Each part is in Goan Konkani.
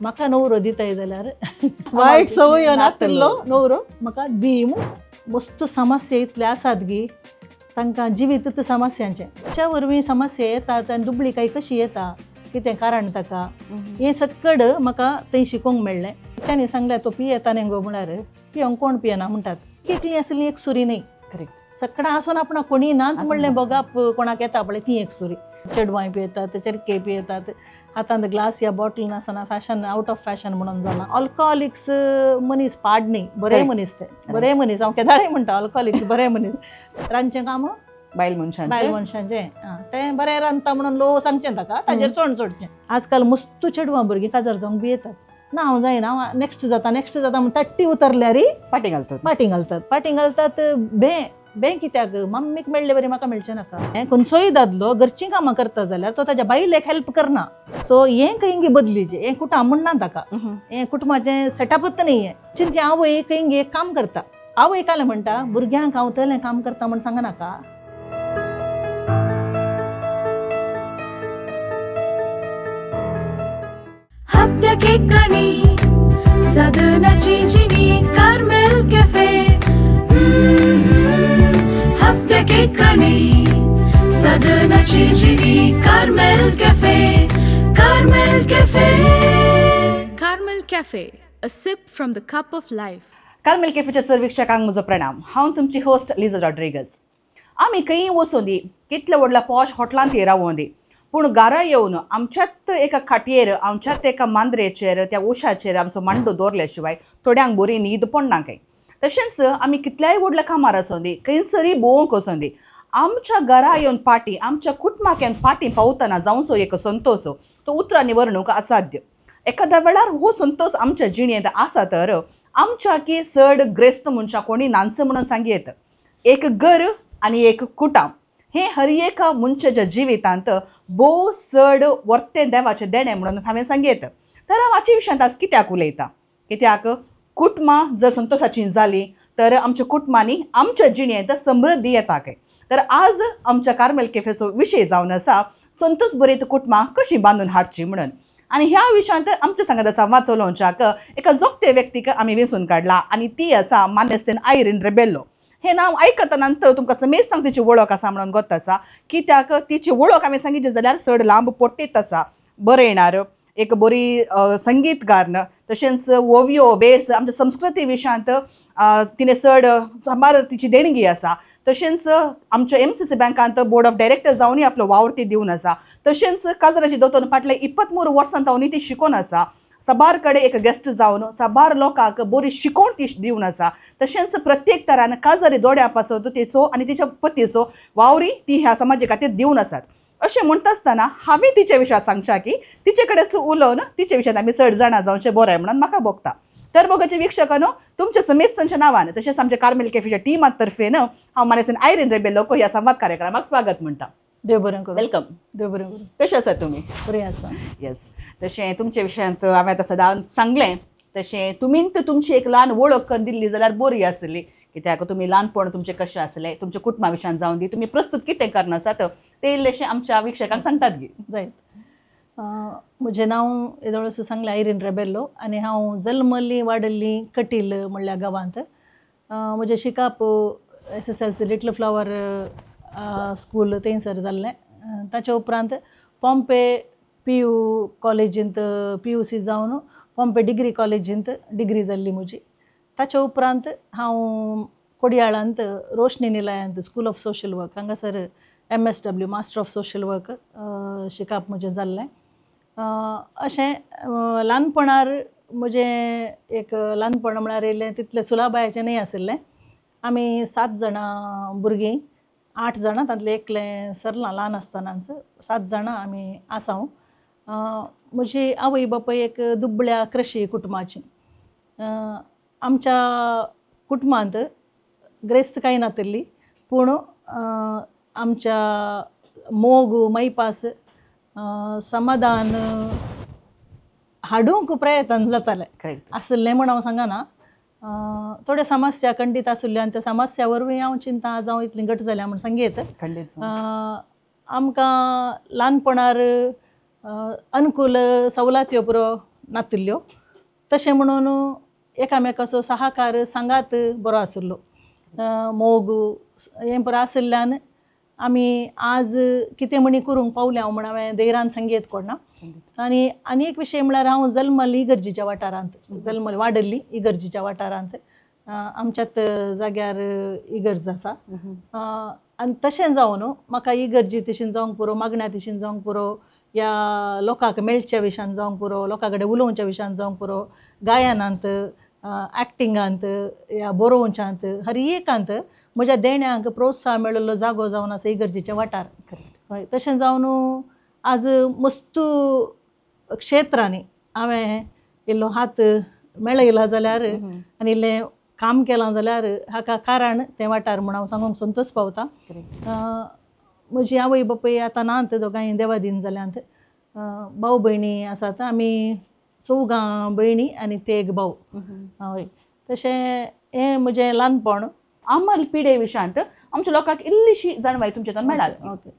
म्हाका नवरो दिताय जाल्यार वायट संवय नातिल्लो नवरो म्हाका दी. वस्तू समस्या इतले आसात गी तांकां जिवीत समस्यांचें त्या वरवीं समस्या येतात आनी दुबळी काय कशी येता कितें कारण ताका हें सक्कड म्हाका थंय शिकोवंक मेळ्ळें. तिच्यांनी सांगलें तो पियेता न्ही गो म्हळ्यार पियोंक कोण पियेना म्हणटात. कितली आसली एक सुरी न्ही सगळां आसून आपणा कोणी नात म्हणलें भोगाप कोणाक येता पळय ती एक सुरी. चेडवांय पियेतात, चेरके पियेतात, हातांत ग्लास या बॉटल नासतना फॅशन आउट ऑफ फॅशन म्हणून जालां. अल्कोहोलिक्स मनीस पाड न्ही, बरे मनीस ते, बरे मनीस. हांव केदारय म्हणटा अल्कोहोलिक्स बरे मनीस. रांदचें काम बायल मनशांचें, बायल मनशांचें तें बरें रांदता म्हणून लोक सांगचें ताका, ताजेर चोण चडचें. आजकाल मस्तू चेडवां भुरगीं काजार जावंक भियेतात. ना हांव जायना, हांव नेक्स्ट जाता नेक्स्ट जाता म्हण तट्टी उतरल्यार पाटी घालतात, पाटी घालतात, पाटी घालतात. भें भें कित्याक मम्मीक मेळ्ळे बरी म्हाका मेळचें नाका. हें खंयचोय दादलो घरचीं कामां करता जाल्यार तो ताज्या बायलेक हेल्प करना. सो हें खंय बदलीचें, हें कुटां म्हणना ताका, हें कुटुंबाचें सेटअपच न्ही. हें चिंतलें आवय खंय एक काम करता, आवय कालें म्हणटा भुरग्यांक हांव तलें काम करता म्हण सांगनाका. Carmel Cafe, Carmel Cafe, Carmel Cafe, a sip from the cup of life. Carmel कॅफेच्या सर्विक्षकांक म्हजो प्रणाम. हांव तुमची होस्ट लिजा रॉड्रिगस. आमी खंय वचूं दी, कितल्या व्हडल्या पॉश हॉटलांत रावूं दी, पूण घरा येवन आमच्यात एका खाटयेर, आमच्यात एका मांद्रेचेर, त्या उशाचेर आमचो मांडो दवरल्या शिवाय थोड्यांक बरी न्हीद पडना खंय. तशेंच आमी कितल्याय व्हडल्या कामार आसूं दी, खंयसरूय भोंवंक वचूं दी, आमच्या घरा येवन पाटी, आमच्या कुटुंबाक येवन पाटी पावतना जावचो एक संतोश तो उतरांनी वर्णूंक असाध्य. एखाद्या वेळार हो संतोश आमच्या जिणेंत आसा तर आमच्या की चड ग्रेस्त मनशां कोणी नानसो म्हणून सांगयेत. एक घर आनी एक कुटाम हें हर एका मनशाच्या जिवितांत भोव चड वर्तें देवाचें देणें म्हणून हांवें सांगयेत. तर हांव हाचे विशयांत आज कित्याक उलयतां, कित्याक कुटुंबां जर संतोशाचीं जालीं तर आमच्या कुटुंबांनी आमच्या जिणेंत समृद्धी येता काय. तर आज आमच्या कार्मेल कॅफेचो विशय जावन आसा संतोष भरीत कुटुंबां कशीं बांदून हाडचीं म्हणून. आनी ह्या विशयांत आमच्या सांगाता संवाद चलोवच्याक एका जोगते व्यक्तीक आमी वेंचून काडला आनी ती आसा मानेस्तेन आयरीन रेबेल्लो. हें नांव आयकतना तुमकां समेस्तांक तिची वळख आसा म्हणून गोत आसा, कित्याक तिची वळख हांवें सांगितली जाल्यार चड लांब पोट्टीत आसा. बरयणार, एक बरी संगीतकार, तशेंच ओवयो वेर्स आमच्या संस्कृती विशयांत तिणें चड साबार तिची देणगी आसा. तशेंच आमच्या MCC बँकांत बोर्ड ऑफ डायरेक्टर जावनूय आपलो वावर ती दिवन आसा. तशेंच काजराची दोतोर फाटल्या 23 वर्सां जावनूय ती शिकोवन आसा. साबार कडेन एक गेस्ट जावन साबार लोकांक बरी शिकोवण ती दिवन आसा. तशेंच प्रत्येक तरान काजारी जोड्या पासत तिचो आनी तिच्या पतीचो वावरी ती ह्या समाजा खातीर दिवन आसात. अशें म्हणटा आसतना हांवें तिच्या विशयान सांगच्या की तिचे कडेन उलोवन तिच्या विशयान आमी चड जाणा जावचें बरें म्हणून म्हाका भोगता. तर मोगाचे वीक्षकांनो, तुमच्या समेस्तांच्या नांवान तशेंच आमच्या कार्मेल कॅफेच्या टिमा तर्फेन हांव मानेस्तेन आयरीन रेबेल्लो ह्या संवाद कार्यक्रमाक स्वागत म्हणटा. देव बरें करूं. Welcome. देव बरें करूं. कशें आसा तुमी? बरें आसा. येस. तशें तुमच्या विशयांत हांवें आतां सदां सांगलें, तशें तुमीन तर तुमची एक ल्हान वळख करून दिल्ली जाल्यार बरी आसली, कित्याक तुमी ल्हानपण तुमचें कशें आसलें, तुमच्या कुटुंबा विशयान जावन दी, तुमी प्रस्तूत कितें करनासात तें इल्लेशें आमच्या वीक्षकांक सांगतात गी. जायत. म्हजें नांव येदोळसो सांगलें आयरीन रेबेल्लो आनी हांव जल्मल्ली वाडल्ली कटील म्हणल्या गांवांत. म्हजें शिकप SSLC little flower school थंयसर जाल्लें. ताच्या उपरांत पॉम्पे PU कॉलेजींत PUC जावन पॉम्पे डिग्री कॉलेजींत डिग्री जाल्ली म्हजी. ताच्या उपरांत हांव कोडियाळांत रोशनी निलयांत स्कूल ऑफ सोशल वर्क हांगासर MSW master of social work शिकप म्हजें जाल्लें. अशें ल्हानपणार म्हजें एक ल्हानपण म्हळ्यार येयलें तितलें सुलाबायाचें न्हय आशिल्लें. आमी 7 जाणां भुरगीं, 8 जाणां, तांतलें एकलें सरलां ल्हान आसतनाच, 7 जाणां आमी आसा. म्हजी आवय बापूय एक दुबळ्या कृशी कुटुंबाची. आमच्या कुटुंबांत ग्रेस्त कांय नातिल्ली, पूण आमच्या मोग मैपास समाधान हाडूंक प्रयत्न जातालें आसलें म्हण हांव सांगना. थोड्यो समस्या खंडीत आशिल्ल्यो आनी त्या समस्या वरवीं हांव चिंता आज हांव इतली घट जाल्या म्हूण सांगयत. आमकां ल्हानपणार अनुकूल सवलत्यो पुरो नातिल्ल्यो. तशें म्हणून एकामेकाचो सहकार सांगात बरो आशिल्लो, मोग हें बरो आशिल्ल्यान आमी आज कितें म्हणी करूंक पावलें हांव म्हण हांवें धैर्यान सांगयेत कोणा. आनी आनी एक विशय म्हळ्यार हांव जल्मली इगर्जीच्या वाठारांत, जल्मली वाडल्ली इगर्जीच्या वाठारांत, आमच्यात जाग्यार इगर्ज आसा. आनी तशें जावन म्हाका इगर्जी तशें जावंक पुरो, मागण्या तशें जावंक पुरो, या लोकांक मेळच्या विशयान जावंक पुरो, लोकां कडेन उलोवच्या विशयान जावंक पुरो, गायनांत, एक्टिंगांत या बरोवच्यांत, हर एकांत म्हज्या देण्यांक प्रोत्साहन मेळिल्लो जागो जावन आसा इगर्जीचे वाठार. हय, तशें जावन आज मस्तू क्षेत्रांनी हांवें इल्लो हात मेळयला जाल्यार आनी इल्लें काम केलां जाल्यार हाका कारण तें वाठार म्हूण हांव सांगूंक संतोश पावता. म्हजी आवय बापूय आतां नात, दोगांय देवादीन जाल्यांत. भाव भयणी आसात, आमी चवगां भयणी आनी तेग भाव. हय, तशें हें म्हजें ल्हानपण. आमल पिडे विशयांत आमच्या लोकांक इल्लीशी जाणवाय तुमच्या मेळाली. ओके,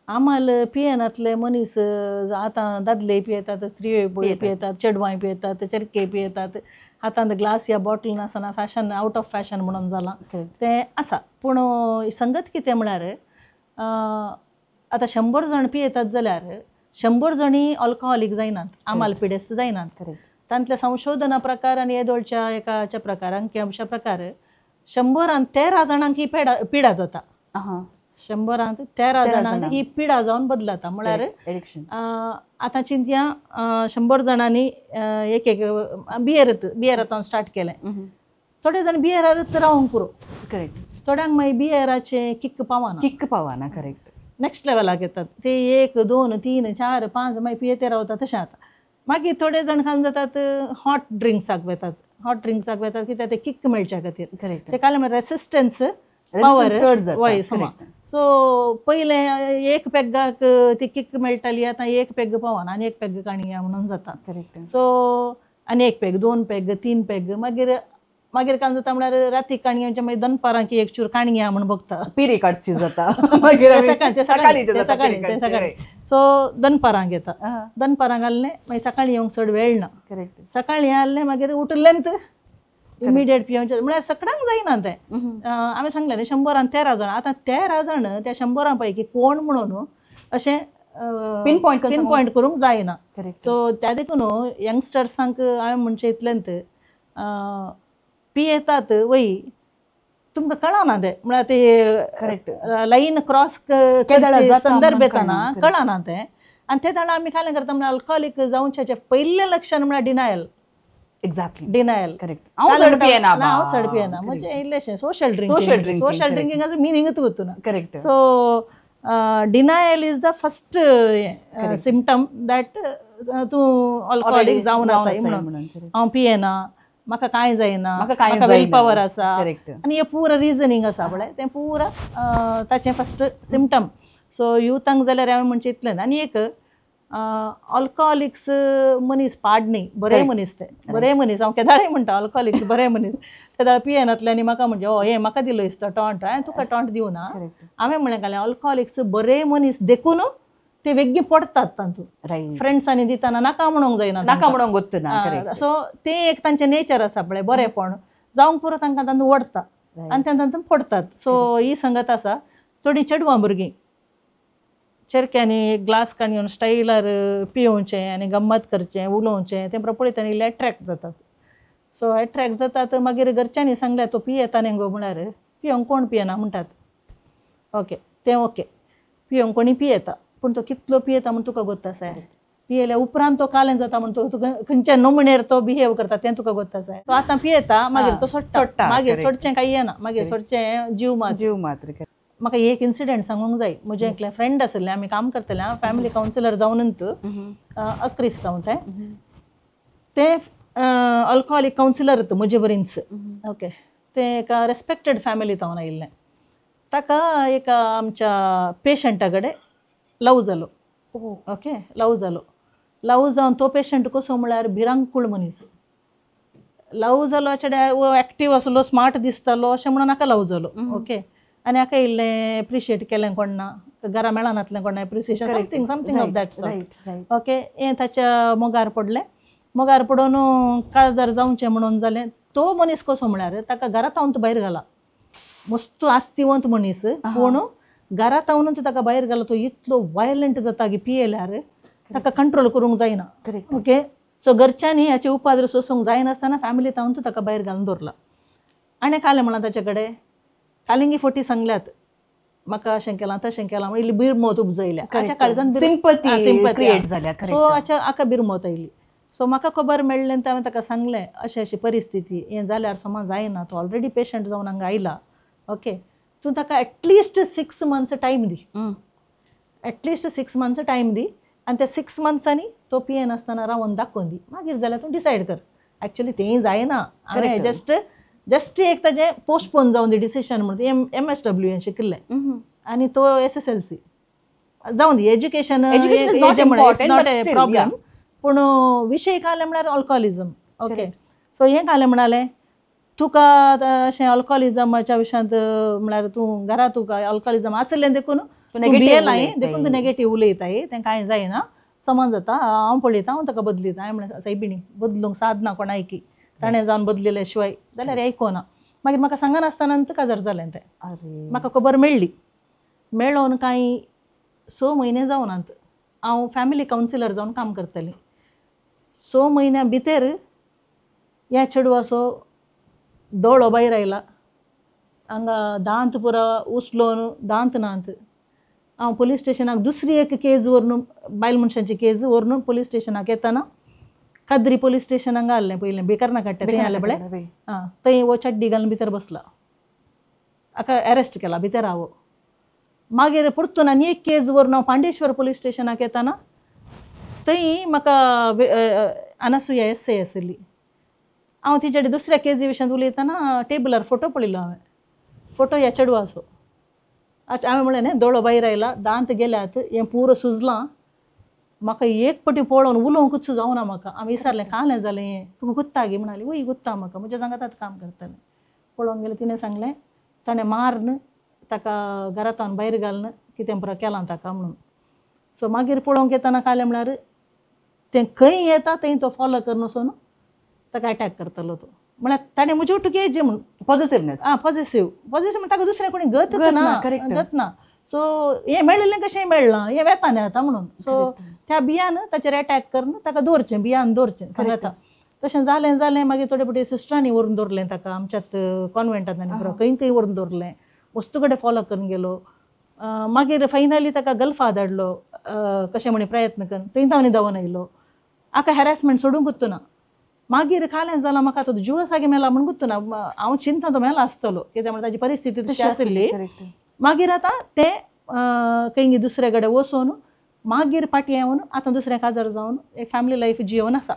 आमल पियेनातले मनीस आतां दादले पियेतात, स्त्रियो पियेतात, चेडवांय पियेतात, चेरके पियेतात. हातांत ग्लास या बॉटल नासतना फॅशन, आवट ऑफ फॅशन म्हणून जालां तें आसा. पूण संगत कितें म्हळ्यार आतां 100 जाण पियेतात जाल्यार 100 जाणी अल्कोहोलीक जायनात, आमाल पिडेस्त जायनात. तांतल्या संशोधना प्रकार आनी येदोळच्या एकाच्या प्रकार अंकी प्रकार 113 जाणांक ही पिडा जाता. 113 जाणांक ही पिडा जावन बदलता. म्हळ्यार आतां चिंतया 100 जाणांनी एक एक बियरांत स्टार्ट केलें, थोडे जाण बियरारच रावंक पुरो, करेक्ट, थोड्यांक मागीर बियराचें किक्क पावना, किक्क पावना, करेक्ट, नेक्स्ट लेवलाक येतात ते 1 2 3 4 5 मागीर पियेते रावता. तशें जाता. मागीर थोडे जाण खावन जातात हॉट ड्रिंक्साक वेतात, हॉट ड्रिंक्साक वेतात कित्याक ते किक्क मेळच्या खातीर. करेक्ट, ते काल रेसिस्टन्स पावर वय समा. सो पयलें एक पेगाक ती किक्क मेळटाली, आतां एक पेग पावना आनी एक पेग काणया म्हणून जाता. करेक्ट, सो आनी एक पेग, 2 पेग, 3 पेग, मागीर मागीर काय जाता म्हळ्यार राती काणयांच्या मागीर दनपारां की एक चूर काणया म्हूण बगता, पिरी काडची जाता मागीर सकाळी सकाळी सकाळी. सो दनपारांक येता, दनपारांक घाललें मागीर सकाळीं येवंक चड वेळ ना. करेक्ट, सकाळीं आसलें मागीर उठलेंत इमिडिएट पिवचें म्हळ्यार सगळ्यांक जायना तें. हांवें सांगलें न्ही 113 जाण, आतां 13 जाण त्या 100 पैकी कोण म्हणून अशें पिनपॉयंट करूंक जायना. सो त्या देखून यंगस्टर्सांक हांवें म्हणचें इतलेंत पियेतात वय तुमकां कळना तें, म्हळ्यार ते करेक्ट लायन क्रॉस संदर्भ येतना कळना तें. आनी ते जाणां आमी कालें करता म्हळ्यार अल्कोहोलीक जावच्याचें पयलें लक्षण म्हळ्यार डिनायल. Exactly, denial, correct. हांव चड पियेना, हांव चड पियेना म्हणजे इल्लेशें सोशल ड्रिंकिंग, सोशल ड्रिंकिंगाचो मिनींगूच गोत्तुना. Correct. So denial is the first symptom that तूं अल्कोहोलीक जावन आसा म्हणून. हांव पियेना, म्हाका कांय जायना, म्हाका will power आसा, आनी हें पुरा रिजनींग आसा पळय तें पुरा ताचें फर्स्ट सिमटम. सो युथांक जाल्यार हांवें म्हणचें इतलें. आनी एक अल्कोहोलिक्स मनीस पाड न्ही, बरे मनीस ते, बरे मनीस. हांव केदाळय म्हणटा अल्कोहोलिक्स बरे मनीस. तेदाळ पियेनातले आनी म्हाका म्हणजे ओ हें म्हाका दिलो दिसता टॉन्ट, हांवें तुका टॉन्ट दिवना. हांवें म्हणलें घालें अल्कोहोलिक्स बरे मनीस देखून ते वेगळी पडटात तातूंत, फ्रेंड्सांनी दितना नाका म्हणूंक जायना, नाका म्हणूंक गोत्तना. सो तें एक तांचें नेचर आसा पळय, बरेंपण जावंक पुरो तांकां तातूंत ओडटा आनी ते तातूंत पडटात. सो ही संगत आसा. थोडीं चेडवां भुरगीं चेरक्यांनी एक ग्लास काडून स्टायलार पिवचें आनी गम्मत करचें, उलोवचें, तें पळयतना इल्लें एट्रेक्ट जातात. सो एट्रेक्ट जातात मागीर घरच्यांनी सांगल्यार तो पियेता न्ही गो म्हळ्यार पिवंक कोण पियेना म्हणटात. ओके, तें ओके, पिवंक कोणी पियेता, पूण तो कितलो पियेता म्हूण तुका गोत्त आसा. पियेल्या उपरांत तो कालें जाता म्हूण तो तुका खंयच्या नमुनेर तो बिहेव करता तें तुका गोत्त आसा. तो आतां पियेता मागीर तो सोडटा, मागीर सोडचें कांय येना, मागीर सोडचें जीव मात्र, जीव मात्र. म्हाका एक इन्सिडंट सांगूंक जाय. म्हजें एकलें फ्रेंड आशिल्लें, आमी काम करतलें, हांव फॅमिली कावन्सिलर जावन अक्रिस्तांव तें, तें अल्कोहोलीक कावन्सिलर म्हजे बरींच. ओके, तें एका रेस्पेक्टेड फॅमिली तावन आयिल्लें. ताका एका आमच्या पेशंटा कडेन लव जालो. ओके, लव जालो. लव जावन तो पेशंट कसो म्हळ्यार भिरांकूळ मनीस. लव जालो चेड्या एक्टीव आसलो, स्मार्ट दिसतालो, अशें म्हणून हाका लव जालो. ओके, आनी हाका इल्लें एप्रिशिएट केलें कोण्णा, घरा मेळनातलें कोण्णा appreciation, something something of that sort. Okay, हें ताच्या मोगार पडलें. मोगार पडून काजार जावचें म्हणून जालें. तो मनीस कसो म्हळ्यार ताका घरांत हांव भायर घाला, मस्त आस्तिवंत मनीस, पूण घरांत हांव ताका भायर घाला, तो इतलो वायलंट जाता की पियेल्यार ताका कंट्रोल करूंक जायना. ओके, सो घरच्यांनी हाचे उपाद्र सोसूंक जायनासतना फॅमिलींत हांव ताका भायर घालून दवरला. आनी कालें म्हणलां ताचे कडेन, कालिंगी फोटी सांगल्यात म्हाका अशें केलां तशें केलां, इल्ली बिरमत उपजयल्या हाच्या काळजान, सिंपती क्रिएट जाल्या. सो हाच्या हाका बिरमत आयली. सो म्हाका खबर मेळ्ळें आनी हांवें ताका सांगलें अशी अशी परिस्थिती, हें जाल्यार समा जायना, तो ऑलरेडी पेशंट जावन हांगा आयला. ओके, तूं ताका एटलिस्ट 6 मंथ्स टायम दी, एटलिस्ट 6 मंथ्स टायम दी आनी त्या 6 मंथ्सांनी तो पियेनासतना रावन दाखोवन दी, मागीर जाल्यार तूं डिसायड कर. एक्चुअली तेंय जायना, हांवें जस्ट जस्ट एक ताजें पोस्टपोन जावन दी डिसिशन म्हणून MSW हें शिकिल्लें आनी तो SSLC जावन दी, एज्युकेशन not a problem, पूण विशय कालें म्हळ्यार अल्कोहोलिजम. ओके, सो हें कालें म्हणालें तुका अशें अल्कोहोलिजमाच्या विशयांत म्हळ्यार तूं घरा तुका अल्कोहोलिजम आसलें देखून तूं भियेलाय, देखून तूं नेगेटीव उलयताय, तें कांय जायना, समज जाता, हांव पळयता, हांव ताका बदलिता. हांवें म्हणलें सायबिणी बदलूंक सादना कोणायकी, ताणें जावन बदलिल्ले शिवाय जाल्यार आयकोना. मागीर म्हाका सांगनासतना काजार जालें तें, म्हाका खबर मेळ्ळी. मेळोन कांय 6 म्हयने जावनात, हांव फॅमिली कावन्सिलर जावन काम करतालें. 6 म्हयन्या भितर ह्या चेडवाचो दोळो भायर आयला, हांगा दांत पुरा उचलोन दांत नात. हांव पोलीस स्टेशनाक दुसरी एक केज व्हरून, बायल मनशांची केज व्हरून पोलीस स्टेशनाक येतना काद्री पोलीस स्टेशन हांगा आहलें पयलें, बेकरना काडटा थंय आहलें पळय, आं थंय हो चड्डी घालून भितर बसला, हाका अरेस्ट केला भितर हांव. मागीर परतून आनी एक केज व्हरून हांव पांडेश्वर पोलीस स्टेशनाक येतना थंय म्हाका अनसुया एस I आसली. हांव तिजे कडेन दुसऱ्या केजी विशयांत उलयतना टेबलार फोटो पळयलो हांवें, फोटो ह्या चेडवाचो. हांवें म्हणलें न्ही दोळो भायर आयला, दांत गेल्यात, हें पुरो सुजलां, म्हाका एक पटी पळोवन उलोवंकूच जावना म्हाका. हांवें विचारलें कालें जालें हें, तुका गुत्ता गी? म्हणाली वय गुत्ता म्हाका, म्हज्या सांगातात काम करतालें. पळोवंक गेलें तिणें सांगलें ताणें मारून ताका घरांत भायर घालून कितें पुरो केलां ताका म्हणून. सो मागीर पळोवंक येतना कालें म्हळ्यार तें खंय येता थंय तो फॉलो करून वचून ताका अटॅक करतालो तो, म्हळ्यार ताणें म्हजे वटूक येयचे म्हणून पॉझिटिवनेस, आं पॉझिटीव पॉझिटीव ताका दुसरें कोणी गत ना, गत ना. सो हें मेळिल्लें कशें मेळ्ळां, हें वेता न्ही आतां म्हणून. सो त्या बियान ताचेर अटॅक करून ताका दवरचें, बियान दवरचें सांगता. तशें जालें जालें मागीर थोडे फावटी सिस्टरांनी व्हरून दवरलें ताका आमच्याच कॉन्वेंटांत आनी पुरो खंय खंय व्हरून दवरलें, वस्तू कडेन फॉलो करून गेलो. मागीर फायनली ताका गल्फा धाडलो, कशें म्हणी प्रयत्न करून थंय तांणी धांवन आयलो. हाका हॅरेसमेंट सोडूंक गुत्तू ना. मागीर कालें जालां म्हाका आतां जीव सागी मेला म्हूण गुत्तू ना, हांव चिंता तो मेला आसतलो कित्याक म्हणल्यार ताजी परिस्थिती तशी आशिल्ली. मागीर आतां तें खंय दुसरे कडेन वचून मागीर फाटीं येवन आतां दुसरें काजार जावन एक फॅमिली लायफ जियोवन आसा.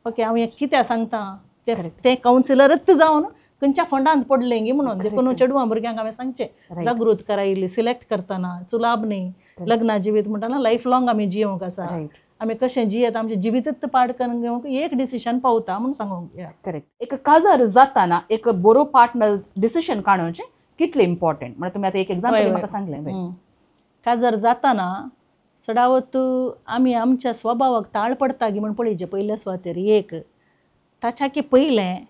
ओके, हांव हें कित्याक सांगता तें कावन्सिलरच जावन खंयच्या फंडांत पडलें गी म्हणून, देखून चेडवां भुरग्यांक हांवें सांगचें जागृत करायली सिलेक्ट करतना चुलाब न्ही, लग्ना जिवीत म्हणटना लायफ लॉंग आमी जियोंक आसा, आमी कशें जियेत आमचें जिवीतच पाड करून घेवंक एक डिसिशन पावता म्हूण सांगूंक. करेक्ट. एक काजार जाताना एक बरो पार्टनर डिसिशन काडूचें कितलें इम्पॉर्टंट म्हणल्यार तुमी आतां एक एग्जाम्पल म्हाका सांगलें. काजार जाताना सडावत आमी आमच्या स्वभावाक ताळ पडटा गी म्हूण पळयचें पयल्या सुवातेर. एक ताच्या की पयलें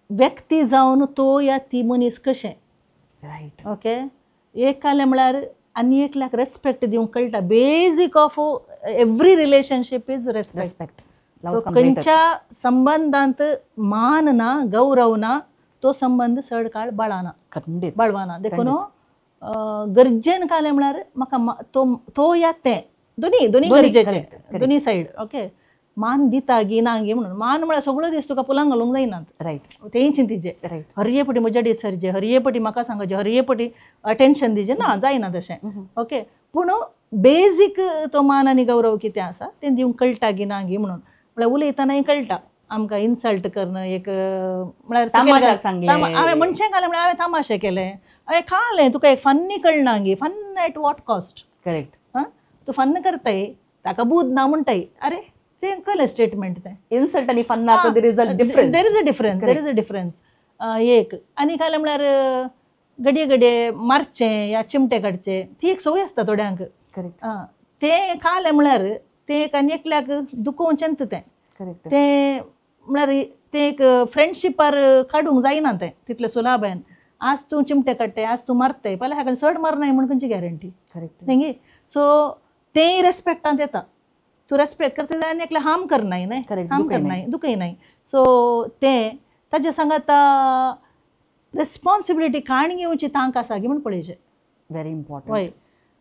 व्यक्ती जावन तो या ती मनीस कशें, रायट. ओके, एक कालें म्हळ्यार आनी एकल्याक रेस्पेक्ट दिवंक कळटा. Basic of every relationship is respect. खंयच्या संबंदांत मान ना, गौरव ना, तो संबंद चड काळ बाळाना, बाळवाना. देखून गरजेन कालें म्हळ्यार म्हाका तो तो या तें दोनी दोनी गरजेचें, दोनी सायड. ओके, मान दिता गी ना गी म्हणून. मान म्हळ्यार सगळो दीस तुका पुलांक घालूंक जायनात, रायट. तेंय चिंतीचें, हरये पटी म्हज्या डे सरचें, हरये पटी म्हाका सांगचें, हरये पटी अटेन्शन दिचें ना, जायना तशें. ओके, पूण बेजीक तो मान आनी गौरव कितें आसा तें दिवंक कळटा गी ना गी म्हणून. म्हळ्यार उलयतनाय कळटा आमकां इन्सल्ट करणं एक म्हळ्यार हांवें मनशें घालें म्हळ्यार हांवें तामाशे केले, हांवें खालें तुका एक फन्नी कळना गी, fun at what cost. Correct. आं, तूं फन्न करताय ताका बूद ना म्हणटाय, अरे तें कळ्ळें स्टेटमेंट तें इन्सल्ट आनी फन्नाक there is a difference, there is a difference, there is a difference. एक आनी कालें म्हळ्यार घडये घडये मारचें या चिमटे काडचे ती एक संवय आसता थोड्यांक. करेक्ट. तें कालें म्हळ्यार तें एक आनी एकल्याक दुखोवचें तें. तें म्हळ्यार तें एक फ्रेंडशिपार काडूंक जायना तें तितलें सुलाभायन. आज तूं चिमटे काडटाय, आज तूं मारताय, पयलें हाका चड मारनाय म्हूण खंयची गॅरंटी? न्ही. सो तेंय रेस्पेक्टांत येता. तूं रेस्पेक्ट करता जाल्यार आनी एकलें हार्म करनाय न्हय, हार्म करनाय, दुखय नाय. सो तें ताजे सांगाता रेस्पॉन्सिबिलिटी काण घेवची तांक आसा गी म्हूण पळयचें. Very important. हय,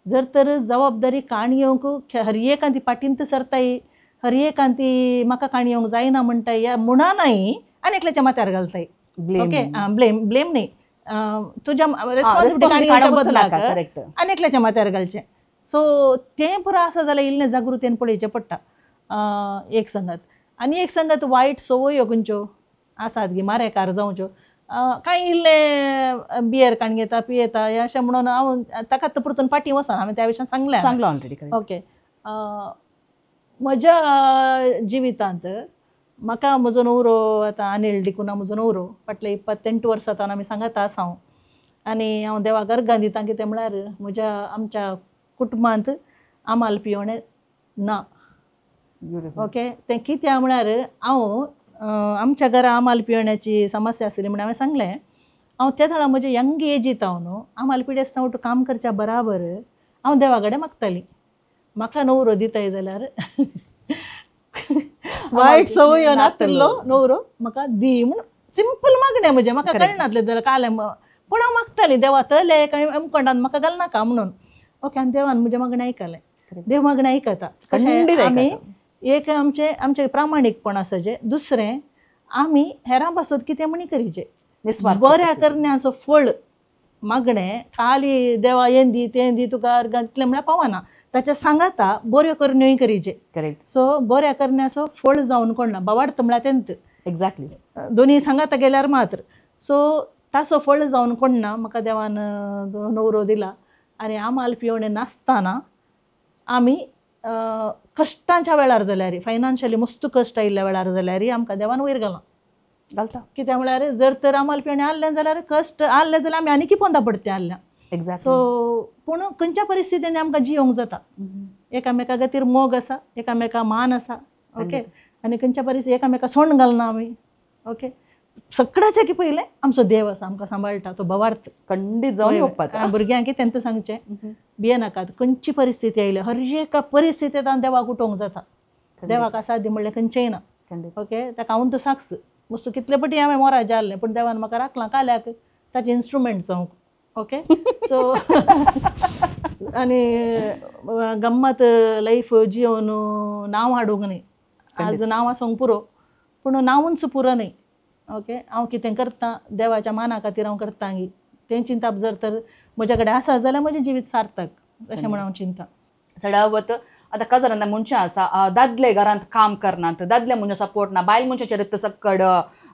जर तर जबाबदारी काण घेवंक हर एकान ती पाटींत सरताय, हर एकान ती म्हाका काण घेवंक जायना म्हणटाय या म्हणा नाय आनी एकल्याच्या माथ्यार घालताय. ओके, ब्लेम ब्लेम न्ही, तुज्या रेस्पॉन्सिबिलिटी काण घेवच्या बदलाक आनी एकल्याच्या माथ्यार घालचें. सो तें पुरो आसा जाल्यार इल्लें जागृतेन पळोवचें पडटा एक संगत. आनी एक संगत वायट संवयो खंयच्यो आसात गी मारेकार जावच्यो, कांय इल्लें बियर काण घेता पियेता अशें म्हणून हांव ताका परतून फाटीं वचना. हांवें त्या विशयान सांगलें सांगलां ऑलरेडी. ओके, म्हज्या जिवितांत म्हाका म्हजो न्हवरो आतां अनिल डिकुना म्हजो न्हवरो फाटले 28 वर्सां तावन आमी सांगाता आसा हांव. आनी हांव देवाक अर्गां दिता कितें म्हळ्यार म्हज्या आमच्या कुटुंबांत आमाल पियोणें ना. ओके, तें कित्याक म्हळ्यार हांव आमच्या घरा आमाल पिवण्याची समस्या आसली म्हण हांवें सांगलें. हांव त्या वेळार म्हज्या यंग एजीत हांव न्हू आमाल पिडी आसतना काम करच्या बराबर हांव देवा कडेन मागतालीं, म्हाका न्हवरो दिताय जाल्यार वायट संवय नातिल्लो न्हवरो म्हाका दी म्हूण सिंपल मागणें म्हजें. म्हाका कळनातलें जाल्यार कालें, पूण हांव मागतालीं देवा तले कांय अमकोंडान म्हाका घालनाका म्हणून. ओके, आनी देवान म्हजें मागणें आयकलें. देव मागणें आयकता. कशें आमी एक आमचें आमचें प्रामाणीकपण आसा जें, दुसरें आमी हेरां पासत कितें म्हणी करीचें, बऱ्या करण्याचो फळ मागणें खाली देवा हें दी तें दी तुका अर्गां तितलें म्हळ्यार पावना, ताच्या सांगाता बऱ्यो करण्योय करीचें. करेक्ट. सो बऱ्या करण्याचो फळ जावन कोण ना बावाडत म्हळ्यार तेंत. एक्झॅक्टली, दोनी सांगाता गेल्यार मात्र. सो ताचो फळ जावन कोण ना. म्हाका देवान न्हवरो दिला आनी आमाल पिवणें नासतना आमी कश्टांच्या वेळार जाल्यार फायनान्शियली मस्त कश्ट आयिल्ल्या वेळार जाल्यार आमकां देवान वयर घालां घालता. कित्याक म्हळ्यार जर तर आमाल पिवणें आहलें जाल्यार कश्ट आहलें जाल्यार आमी आनीक पोंदा पडते आहल्या. एक्झॅक्टली. सो पूण खंयच्या परिस्थितीन आमकां जियोंक जाता. एकामेका खातीर मोग आसा, एकामेका मान आसा. ओके, आनी खंयच्या परिस्थिती एकामेका सोंड घालना आमी. ओके, सगळ्याच्या की पयलें आमचो देव आसा, आमकां सांबाळटा, तो भवार्थ खंडीत जावन येवपाक भुरग्यांक तेंकां सांगचें भियेनाकात, खंयची परिस्थिती आयली हर एका परिस्थितींत देवाक उठोवंक जाता. देवाक आसा दी म्हणलें खंयचेंय ना. ओके, ताका हांव तो साक्ष वस्तू कितले पटी हांवें मोराजें आहलें पूण देवान म्हाका राखलां काल्याक ताचें इन्स्ट्रुमेंट जावंक. ओके, सो आनी गम्मत लायफ जियोवन नांव हाडूंक न्ही. आज नांव आसूंक पुरो पूण नांवूच पुरो न्ही. ओके, हांव कितें करतां देवाच्या माना खातीर हांव करता गी तें चिंतप जर तर म्हज्या कडेन आसा जाल्यार म्हजें जिवीत सार्थक अशें म्हण हांव चिंता. चडावत आतां कजरांत मनशां आसा, दादले घरांत काम करनात, दादले मनशां सपोर्ट ना, बायल मनशाचेर सकड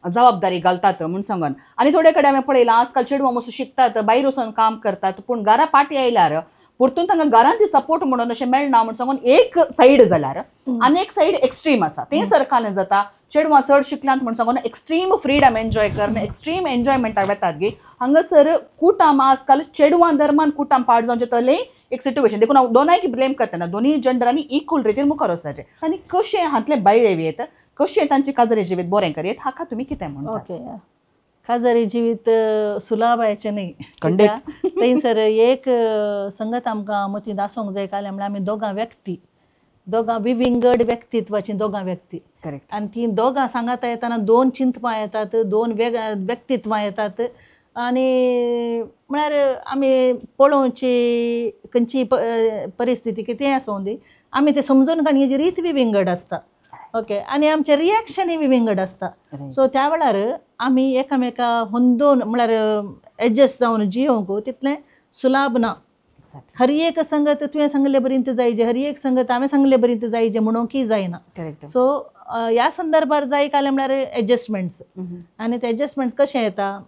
जबाबदारी घालतात म्हूण सांगून. आनी थोडे कडेन हांवें पळयलां आजकाल चेडवां मस्त शिकतात, भायर वचून काम करतात, पूण घरा पाटी आयल्यार परतून तांकां घरांत सपोर्ट म्हणून अशें मेळना म्हूण सांगून एक सायड जाल्यार आनी एक सायड एक्स्ट्रीम आसा. तें सरकारान जाता चेडवां चड शिकल्यांत म्हूण सांगून एक्स्ट्रीम फ्रीडम एन्जॉय करून एक्स्ट्रीम एन्जॉयमेंटाक वेतात गी. हांगासर कुटाम आजकाल चेडवां धर्मान कुटाम पाड जावचें तलें एक सिट्युएशन. देखून हांव दोनायक ब्लेम करतना दोनूय जेंडरांनी इक्वल रितीन मुखार वचपाचें आनी कशें हांतलें भायर येवयेत, कशें तांचें काजरे जिवीत बरें करयेत, हाका तुमी कितें म्हणटा? ओके, काजरी जिवीत सुलाभायचें न्ही. खंडीत. थंयसर एक संगत आमकां मतींत आसूंक जाय काल्यां म्हळ्यार आमी दोगां व्यक्ती, दोगां विविंगड व्यक्तित्वाचीं दोगां व्यक्ती. करेक्ट. आनी तीं दोगां सांगाता येतना दोन चिंतपां येतात, दोन व्यक्तित्वां येतात. आनी म्हळ्यार आमी पळोवची खंयची परिस्थिती कितेंय आसूं दी, आमी तें समजून काडपाची रीत विविंगड आसता. ओके, आनी आमचें रिएक्शनूय विविंगड आसता. सो त्या वेळार आमी एकामेका होंदोवन म्हळ्यार एडजस्ट जावन जियोंक तितलें सुलाभ ना. हर एक संगत तुवें सांगले बरीन जायजे, हर एक संगत हांवें सांगले बरीन जायजे म्हणूंकय जायना. सो ह्या संदर्भार जाय कालें म्हळ्यार एडजस्टमेंट्स. आनी ते एडजस्टमेंट्स कशें येता,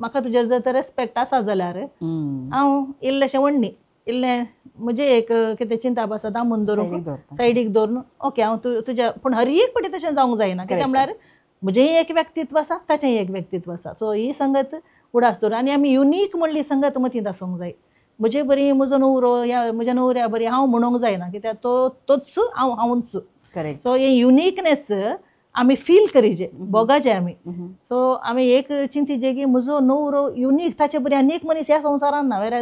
म्हाका तुजेर जर तर रेस्पेक्ट आसा जाल्यार हांव इल्लेशें वण्णी इल्लें म्हजें एक कितें चिंताप आसा दामून दवरूंक सायडीक दवरून ओके हांव तुज्या, पूण हर एक पटी तशें जावंक जायना. कित्याक म्हळ्यार म्हजेंय एक व्यक्तित्व आसा, ताचेंय एक व्यक्तित्व आसा. सो ही संगत उडास दवर आनी आमी युनीक म्हणली संगत मतींत आसूंक जाय. म्हजे बरी म्हजो न्हवरो या म्हज्या न्हवऱ्या बरी हांव म्हणूंक जायना, कित्याक तो तोच हांव हांवूच. करेक्ट. सो हे युनिकनेस आमी फील करीजे, भोगाचे आमी. सो आमी एक चिंतीचे की म्हजो नवरो युनीक, ताचे बरी आनी एक मनीस ह्या संवसारान ना. वेर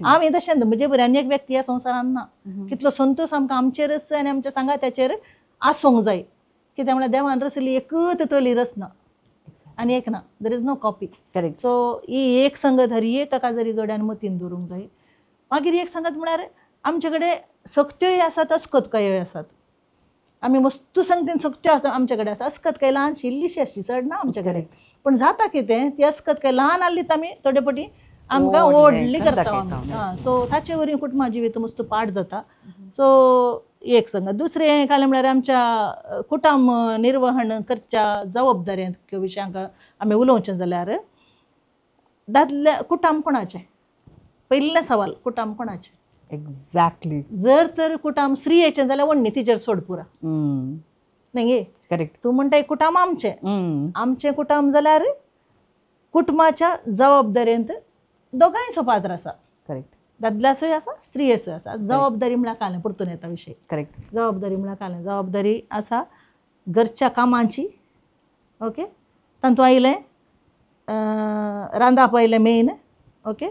आमी तशें म्हजे बरी आनी एक व्यक्ती ह्या संवसारान ना. कितलो संतोश आमकां आमचेरच आनी आमच्या सांगात्याचेर आसूंक जाय. कित्याक म्हळ्यार देवान रचली एकच तली रचना आनी एक ना, there is no copy. Correct. So ही एक संगत हर एक काजारी जोड्यान मतीन दवरूंक जाय. मागीर एक संगत म्हळ्यार आमचे कडेन सक्त्योय आसात, अस्कतकायोय आसात. आमी वस्तू संगतीन सक्त्यो आसा आमचे कडेन आसा, अस्कतकाय ल्हानशी इल्लीशी आसची, चड ना आमचे कडेन. पूण जाता कितें, ती अस्कतकाय ल्हान आहली तर आमी थोडे पटी आमकां व्हडली करता आमी. सो ताचे वरवीं कुटुंबा जिवीत मस्त पाड जाता. सो एक संगत. दुसरें कालें म्हळ्यार आमच्या कुटुंब निर्वहण करच्या जबाबदाऱ्यांत विशयांक आमी उलोवचें जाल्यार दादल्या कुटुंब कोणाचें, पयलें सवाल कुटुंब कोणाचें. एक्झॅक्टली. जर तर कुटुंब स्त्रियेचें जाल्यार वण्णी तिचेर सोड पुरा न्ही गे. करेक्ट. तूं म्हणटा कुटुंब आमचें, आमचें कुटुंब जाल्यार कुटुंबाच्या जबाबदारेंत दोगांयचो पात्र आसा. करेक्ट. दादल्याचोय आसा, स्त्रियेचोय आसा. जबाबदारी म्हळ्यार कालें परतून येता विशय. करेक्ट. जबाबदारी म्हळ्यार कालें, जबाबदारी आसा घरच्या कामांची. ओके, तातूंत आयलें रांदप आयलें मेन, ओके,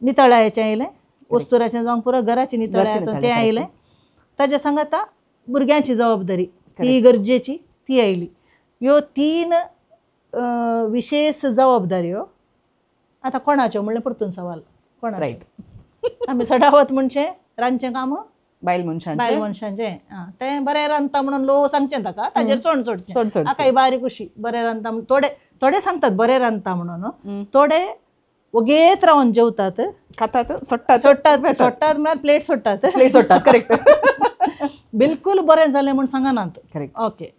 नितळायेचें आयलें, वस्तुराचें जावंक पुरो घराची नितळाय आसा तें आयलें. ताज्या सांगाता भुरग्यांची जबाबदारी ती गरजेची ती आयली. ह्यो तीन विशेश जबाबदाऱ्यो आतां कोणाच्यो म्हणलें परतून सवाल कोणाच्यो. रायट. आमी सडावत म्हणचें रांदचें काम बायल मनशांचें, बायल मनशांचें तें बरें रांदता म्हणून लोक सांगचें ताका, ताजेर सोण सोडचें. आतां बारीक उशी बरें रांदता म्हण थोडे थोडे सांगतात बरें रांदता म्हणून, थोडे वगेत रावन जेवतात, खातात, सोडटात सोडटात सोडटात म्हळ्यार प्लेट सोडटात, प्लेट सोडटात. करेक्ट. बिलकुल बरें जालें म्हूण सांगनात. करेक्ट. ओके,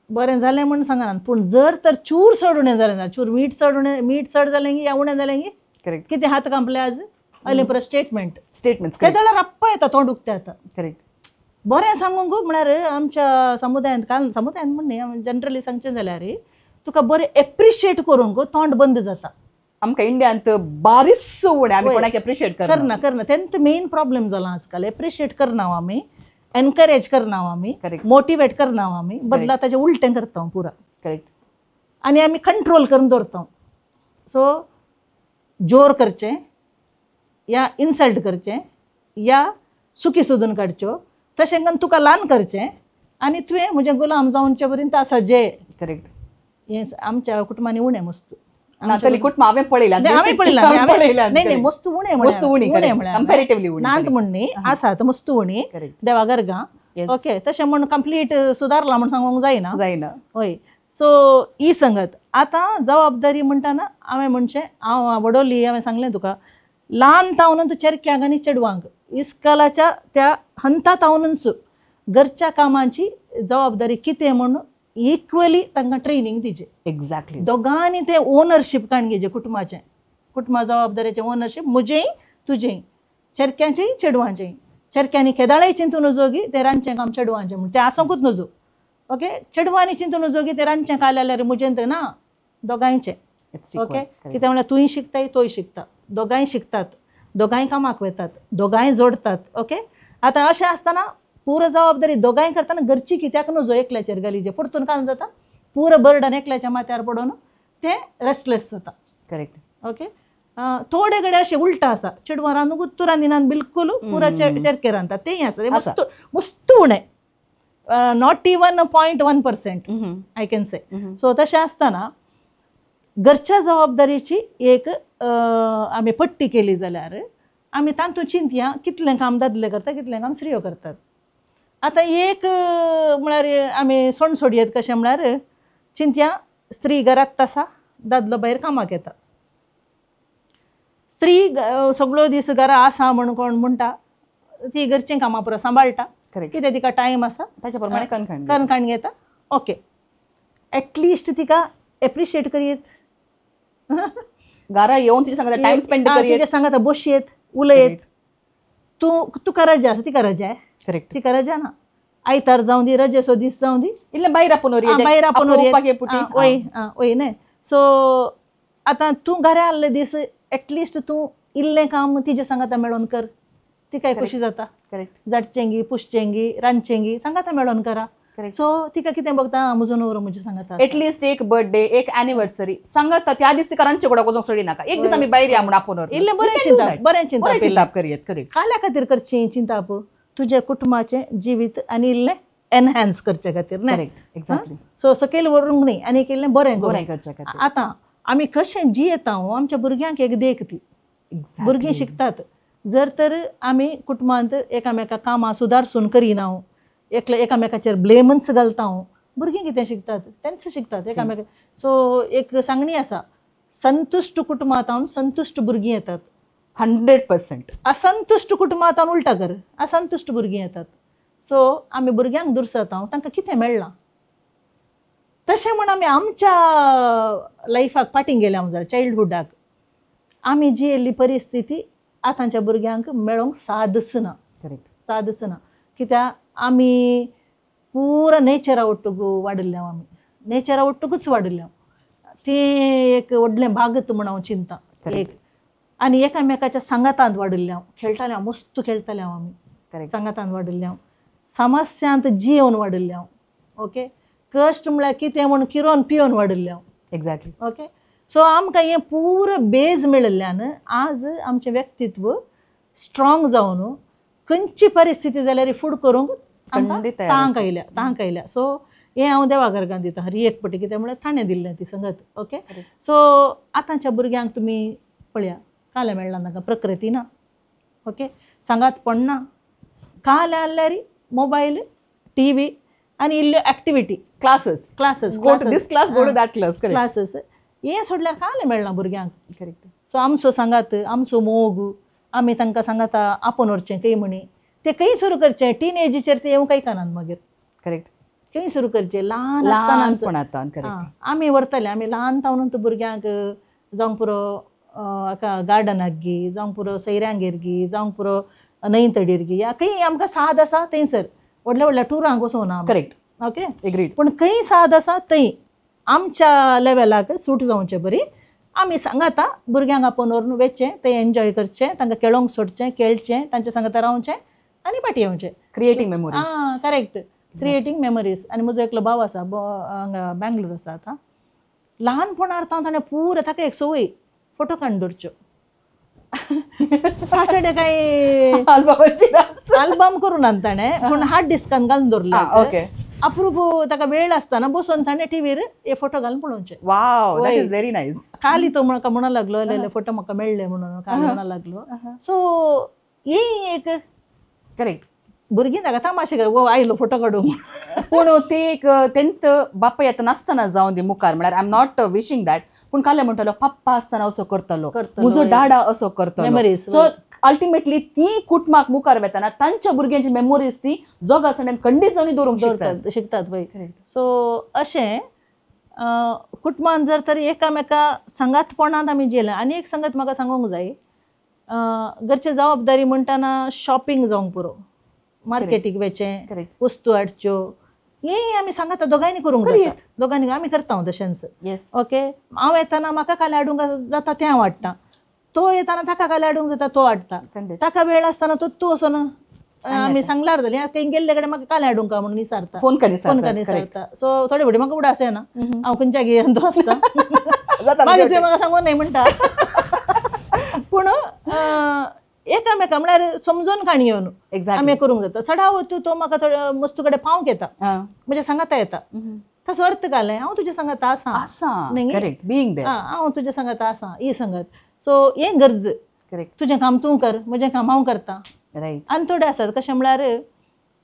बरें जालें म्हूण सांगनात. पूण जर तर चूर चड उणें जालें ना, चूर मीठ चड उणें, मीठ चड जालें की या उणें जालें की, करेक्ट, कितें हात कांपले आज आयलें पुरो स्टेटमेंट. स्टेटमेंट ते जाल्यार रप्पा येता, तोंड उक्तें जाता. करेक्ट. बरें सांगूंक म्हळ्यार आमच्या समुदायांत, काल समुदायांत म्हण न्ही, जनरली सांगचें जाल्यार तुका बरें एप्रिशिएट करूंक तोंड बंद जाता. आमकां इंडियांत बारीस उणें आमी कोणाक एप्रिशिएट करना करना, तेंच मेन प्रॉब्लेम जाला आजकाल. एप्रिशिएट करना आमी, एनकरेज करना आमी, मोटिवेट करना आमी, बदला ताजें उलटें करता पुरा. करेक्ट. आनी आमी कंट्रोल करून दवरता. सो जोर करचें या इन्सल्ट करचें या सुकी सोदून काडच्यो, तशें करून तुका ल्हान करचें आनी तुवें म्हजें गुलाम जावचे पर्यंत आसा जे. करेक्ट. हें आमच्या कुटुंबांनी उणें मस्त. हांवें पळयलां, हांवें पळयलां, न्ही न्ही मस्त उणें, मस्त उणें कंपॅरेटिवली नात म्हण न्ही आसा तर मस्त उणी देवा गर्गां. ओके, तशें म्हण कंप्लीट सुदारलां म्हण सांगूंक जायना, जायना. हय. सो ही संगत आतां जबाबदारी म्हणटाना हांवें म्हणचें, हांव वडोली हांवें सांगलें तुका, ल्हान तावनूच चेरक्यांक आनी चेडवांक इस्कालाच्या त्या हंता तावनूच घरच्या कामाची जबाबदारी कितें म्हूण इक्वली तांकां ट्रेनींग दिचें. एक्झॅक्टली. दोगांनी तें ओनरशीप काडून घेवचें कुटुंबाचें, कुटुंबा जबाबदारीचें ओनरशीप म्हजेंय तुजेंय, चेरक्यांचेंय चेडवांचेंय. चेरक्यांनी केदाळाय चिंतून नजो की तें रांदचें काम चेडवांचें म्हूण, तें आसूंकूच नजो. ओके, चेडवांनी चिंतून नजो की तें रांदचें खालें जाल्यार म्हजें तें ना, दोगांयचें. ओके, कित्याक म्हळ्यार तूंय शिकताय तोय शिकता, दोगांय शिकतात, दोगांय कामाक वतात, दोगांय जोडटात. ओके, आतां अशें आसतना पुरो जबाबदारी दोगांय करतना घरची कित्याक नजो एकल्याचेर घालीचे, परतून काम जाता पुरो बर्डन एकल्याच्या माथ्यार पडून तें रेस्टलेस जाता. करेक्ट. ओके, थोडे कडेन अशें उल्टा आसा, चेडवां रांदूंक तूं रांदिनात बिलकूल, पुरो चेरके रांदतात, तेंय आसा. तें मस्त मस्त उणें, not even 0.1% I can say. So तशें आसतना घरच्या जबाबदारीची एक आमी पट्टी केली जाल्यार आमी तातूंत चिंतया कितलें काम दादले करता, कितलें काम स्त्रियो करतात. आतां एक म्हळ्यार आमी सोण सोडयेत कशें म्हळ्यार चिंतया स्त्री घरांत आसा, दादलो भायर कामाक येता, स्त्री सगळो दीस घरा आसा म्हण कोण म्हणटा, ती घरचीं कामां पुरो सांबाळटा, कितें तिका टायम आसा ताच्या प्रमाणे कणखण घेता. ओके, एटलिस्ट तिका एप्रिशिएट करयेत, घरा येवन तिच्या सांगता टायम स्पेंड करयेत, तिच्या सांगता बसयेत उलयत, तूं तुका रजा आसा तिका रजा, करेक्ट, तिका रजा ना, आयतार जावं दी, रजेचो दीस जावं दी, इल्लें भायर आपूण भायर आपून वय वय न्ही. सो आतां तूं घरा आहले दीस एटलिस्ट तूं इल्लें काम तिजे सांगाता मेळोन कर, तिकाय खुशी जाता. जाटचेंगी पुसचेंगी रांदचेंगी सांगाता मेळोन करा. सो तिका कितें बघता म्हजो नवरो म्हजे सांगाता एटलिस्ट एक बर्थडे एक एनिवर्सरी सांगता त्या दीस तिका रांदचे कुडाक वचूंक सोडी नाका, एक दीस आमी भायर या म्हूण आपोवन इल्लें बरें चिंताप, बरें चिंताप चिंताप करयेत. करेक्ट. काल्या खातीर करचें चिंताप तुज्या कुटुंबाचें जिवीत आनी इल्लें एनहान्स करचे खातीर न्हय. एक्झॅक्टली. सो सकयल व्हरूंक न्हय आनी एक इल्लें बरें बरें करचे खातीर. आतां आमी कशें जियेता आमच्या भुरग्यांक एक देख ती, भुरगीं शिकतात. जर तर आमी कुटुंबांत एकामेका कामां सुदारसून करिना, एकले एकामेकाचेर ब्लेमच घालता, भुरगीं कितें शिकतात तेंच शिकतात एकामेका. सो एक सांगणी आसा, संतुश्ट कुटुंबांत संतुश्ट भुरगीं येतात 100%. असंतुश्ट कुटुंबांत उलटा कर, असंतुश्ट भुरगीं येतात. सो आमी भुरग्यांक दुरसता तांकां कितें मेळ्ळां तशें म्हूण आमी आमच्या लायफाक फाटीं गेल्या जाल्यार चायल्डहुडाक आमी जियेल्ली परिस्थिती आतांच्या भुरग्यांक मेळोंक सादच ना. करेक्ट. सादच ना. कित्याक आमी पुरा नेचरा ಒಟ್ಟುಗು वाडिल्ले, आमी नेचरा ಒಟ್ಟುಗूच वाडिल्ले. ती एक व्हडलें भागत म्हूण हांव चिंता. एक आनी एकामेकाच्या सांगातांत वाडिल्ले हांव, खेळटाले हांव, मस्त खेळटाले हांव आमी सांगातांत वाडिल्ले हांव, समस्यांत जियोवन वाडिल्ले हांव. ओके, कश्ट म्हळ्यार कितें म्हूण किरोवन पियोवन वाडिल्ले हांव. एक्झॅक्टली. ओके, सो आमकां हें पुरो बेज मेळिल्ल्यान आज आमचें व्यक्तित्व स्ट्रॉंग जावन खंयची परिस्थिती जाल्यार फुड करूंक आमकां तांक आयल्या, तांक आयल्या. सो हें हांव देवा गर्गान दिता हर एक पटी, कितें म्हळ्यार ताणें दिल्लें ती संगत. ओके, सो आतांच्या भुरग्यांक तुमी पळया कालें मेळना तांकां, प्रकृती ना. ओके, सांगात पडना, काल आहल्यार मोबायल टी व्ही आनी इल्ल्यो activity classes classes go to this class, go to that class, classes हें सोडल्यार कालें मेळना भुरग्यांक. करेक्ट. सो आमचो सांगात, आमचो मोग, आमी तांकां सांगाता आपोवन व्हरचें खंय म्हणी ते खंय सुरू करचें, टीन एजीचेर ते येवंक आयकनात मागीर. करेक्ट. खंय सुरू करचें ल्हान आसतना आमी व्हरताले, आमी ल्हान तावन भुरग्यांक जावंक पुरो हाका गार्डनाक गी, जावंक पुरो सैऱ्यांगेर गी, जावंक पुरो न्हंय तडीर गी, या खंय आमकां साद आसा थंयसर व्हडल्या व्हडल्या टुरांक वचोना. करेक्ट. Okay, agreed. पूण खंय साद आसा थंय आमच्या लेवलाक सूट जावचें बरी आमी सांगाता भुरग्यांक आपोवन व्हरून वचचें, थंय एन्जॉय करचें, तांकां खेळोंक सोडचें, खेळचें, तांच्या सांगाता रावचें आनी फाटीं येवचें. Creating memories. आं, करेक्ट, क्रिएटींग मेमोरीज. आनी म्हजो एकलो भाव आसा, हांगा बेंगलोर आसा आतां. ल्हानपणार ताणें पुरो ताका एक संवय फोटो काडून दवरच्यो. ताचे कांय आल्बम करून आन ताणें, पूण हार्ड डिस्कान घालून दवरलें. ओके. अप्रूप ताका वेळ आसतना बसून ताणें टिवीर हे फोटो घालून पळोवचे. Wow, that is very nice. काली तो म्हाका म्हणूंक लागलो, इल्ले फोटो म्हाका मेळ्ळे म्हणून काल म्हणूंक लागलो. सो ही एक करेक्ट भुरगीं ताका तमाशे आयलो फोटो काडूंक. पूण ते एक तेंत बापाय आतां नासतना जावन दी मुखार, म्हळ्यार I am not wishing that, पूण काले म्हणटालो पप्पा आसतना असो करतलो, म्हजो डाडा असो करतलो. सो अल्टिमेटली ती कुटुंबाक मुखार वेतना तांच्या भुरग्यांची मेमोरीज ती जोगासण्यान खंडीत जावन दवरूंक शकतात, शिकतात पळय. सो अशें कुटुंबान जर तर एकामेका सांगातपणांत आमी जेलें. आनी एक संगत म्हाका सांगूंक जाय, घरची जबाबदारी म्हणटना शॉपिंग जावंक पुरो, मार्केटीक वचचें, वस्तू हाडच्यो, हें आमी सांगाता दोगांयनी करूंक जाता, दोगांयनी आमी करता तशेंच. ओके, हांव येतना म्हाका काल हाडूंक जाता तें हांव हाडटा, तो येताना ताका काल हाडूंक जाता तो हाडटा, ताका वेळ आसतना तो तूं वचोन आमी सांगल्यार जालें खंय गेल्ले कडेन म्हाका काल हाडूंक म्हणून विचारता, फोन करून विचारता. सो थोडे फुडें म्हाका उडास येना, हांव खंयच्या घेवन तो आसता, मागीर तुवें म्हाका सांगून न्हय म्हणटा. पूण एकामेका म्हळ्यार समजून काणी येवन आमी करूंक जाता. चडावत तो म्हाका थोडो मस्त कडेन पावंक येता, म्हणजे सांगाता येता, तसो अर्थ घालें हांव तुज्या सांगाता आसा, हांव तुज्या सांगाता आसा ही संगत. सो हें गरज, तुजें काम तूं कर, म्हजें काम हांव करता. आनी थोडे आसात कशें म्हळ्यार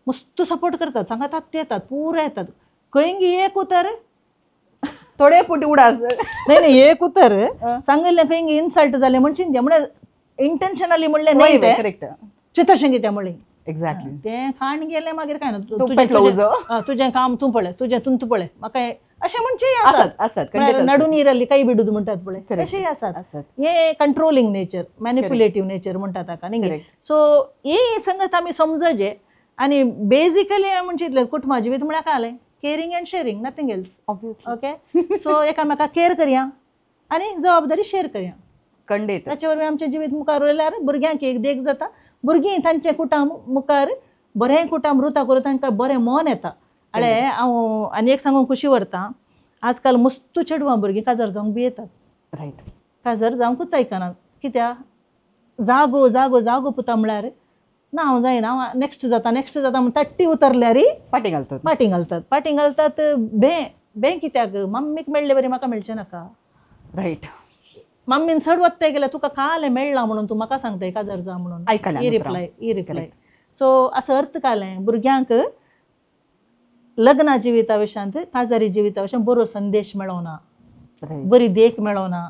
मस्त सपोर्ट करतात, सांगातात ते येतात, पुरो येतात, खंय एक उतर थोडे पुटी उडास न्हय न्हय एक उतर सांगिल्लें खंय इन्सल्ट जालें म्हण चिंत्या, म्हळ्यार इंटेन्शनली म्हणलें न्हय तें, तुवें तशें कितें म्हणलें. एक्झॅक्टली. तें खाण गेलें मागीर कांय ना, तुजें काम तूं पळय, तुजें तूं पळय, म्हाका अशें म्हणचेय आसात, नडून इरली काही बिडूद म्हणटात पळय तशेंय आसात. हें कंट्रोलिंग नेचर, मॅनिप्युलेटीव नेचर म्हणटा ताका न्ही. सो हे संगत आमी समजचे. आनी बेजिकली म्हणजे इतलें कुटुंबा जिवीत म्हळ्यार काय जालें, caring and sharing, nothing else. Obviously. Okay, so एकामेका केअर करया आनी जबाबदारी शेअर करया. खंडीत. ताचे वरवीं आमचें जिवीत मुखार उरल्यार भुरग्यांक एक देख जाता, भुरगीं तांचें कुटाम मुखार बरें कुटाम रुता करून तांकां बरें मन येता. अळे हांव आनी एक सांगूंक खुशी व्हरता, आजकाल मस्तू चेडवां भुरगीं काजार जावंक बी येतात. रायट. काजार जावंकूच आयकना, कित्याक जागो जागो जागो पुता म्हळ्यार ना हांव जायना, हांव नॅक्स्ट जाता नॅक्स्ट जाता म्हण तट्टी उतरल्यार फाटीं घालतात, फाटीं घालतात, फाटीं घालतात. भें भें कित्याक मम्मीक मेळ्ळे बरी म्हाका मेळचें नाका. रायट. मम्मीन चड वत्ताय गेल्यार तुका कालें मेळ्ळां म्हणून तूं म्हाका सांगताय काजार जा म्हणून. आयकलें ही रिप्लाय, ही रिप्लाय. सो असो अर्थ कालें भुरग्यांक लग्ना जिविता विशयांत काजारी जिविता विशयांत बरो संदेश मेळोना, बरी देख मेळोना.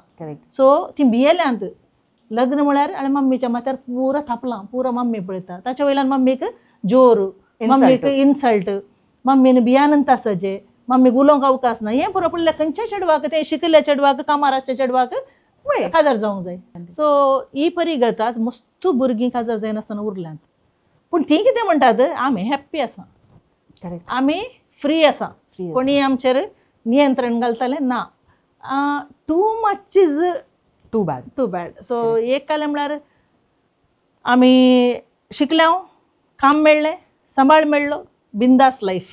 सो ती भियेल्यांत. लग्न म्हळ्यार आनी मम्मीच्या माथ्यार पुरो थापलां, पुरो मम्मी पळयता, ताच्या वयल्यान मम्मीक जोर, मम्मीक इन्सल्ट, मम्मीन भियानंत आसचे, मम्मीक उलोवंक अवकाश ना. हें पुरो पडल्यार खंयच्या चेडवाक, तें शिकिल्ल्या चेडवाक, कामार आसच्या चेडवाक काजार जावंक जाय. सो ही परिगत आज मस्तू भुरगीं काजार जायनासतना उरल्यांत. पूण तीं कितें म्हणटात, आमी हॅप्पी आसा, आमी फ्री आसा, कोणी आमचेर नियंत्रण घालतलें ना. Too much is too bad, too bad. So एक कालें म्हळ्यार आमी शिकल्या, काम मेळ्ळें, सांबाळ मेळ्ळो, बिंदास लायफ,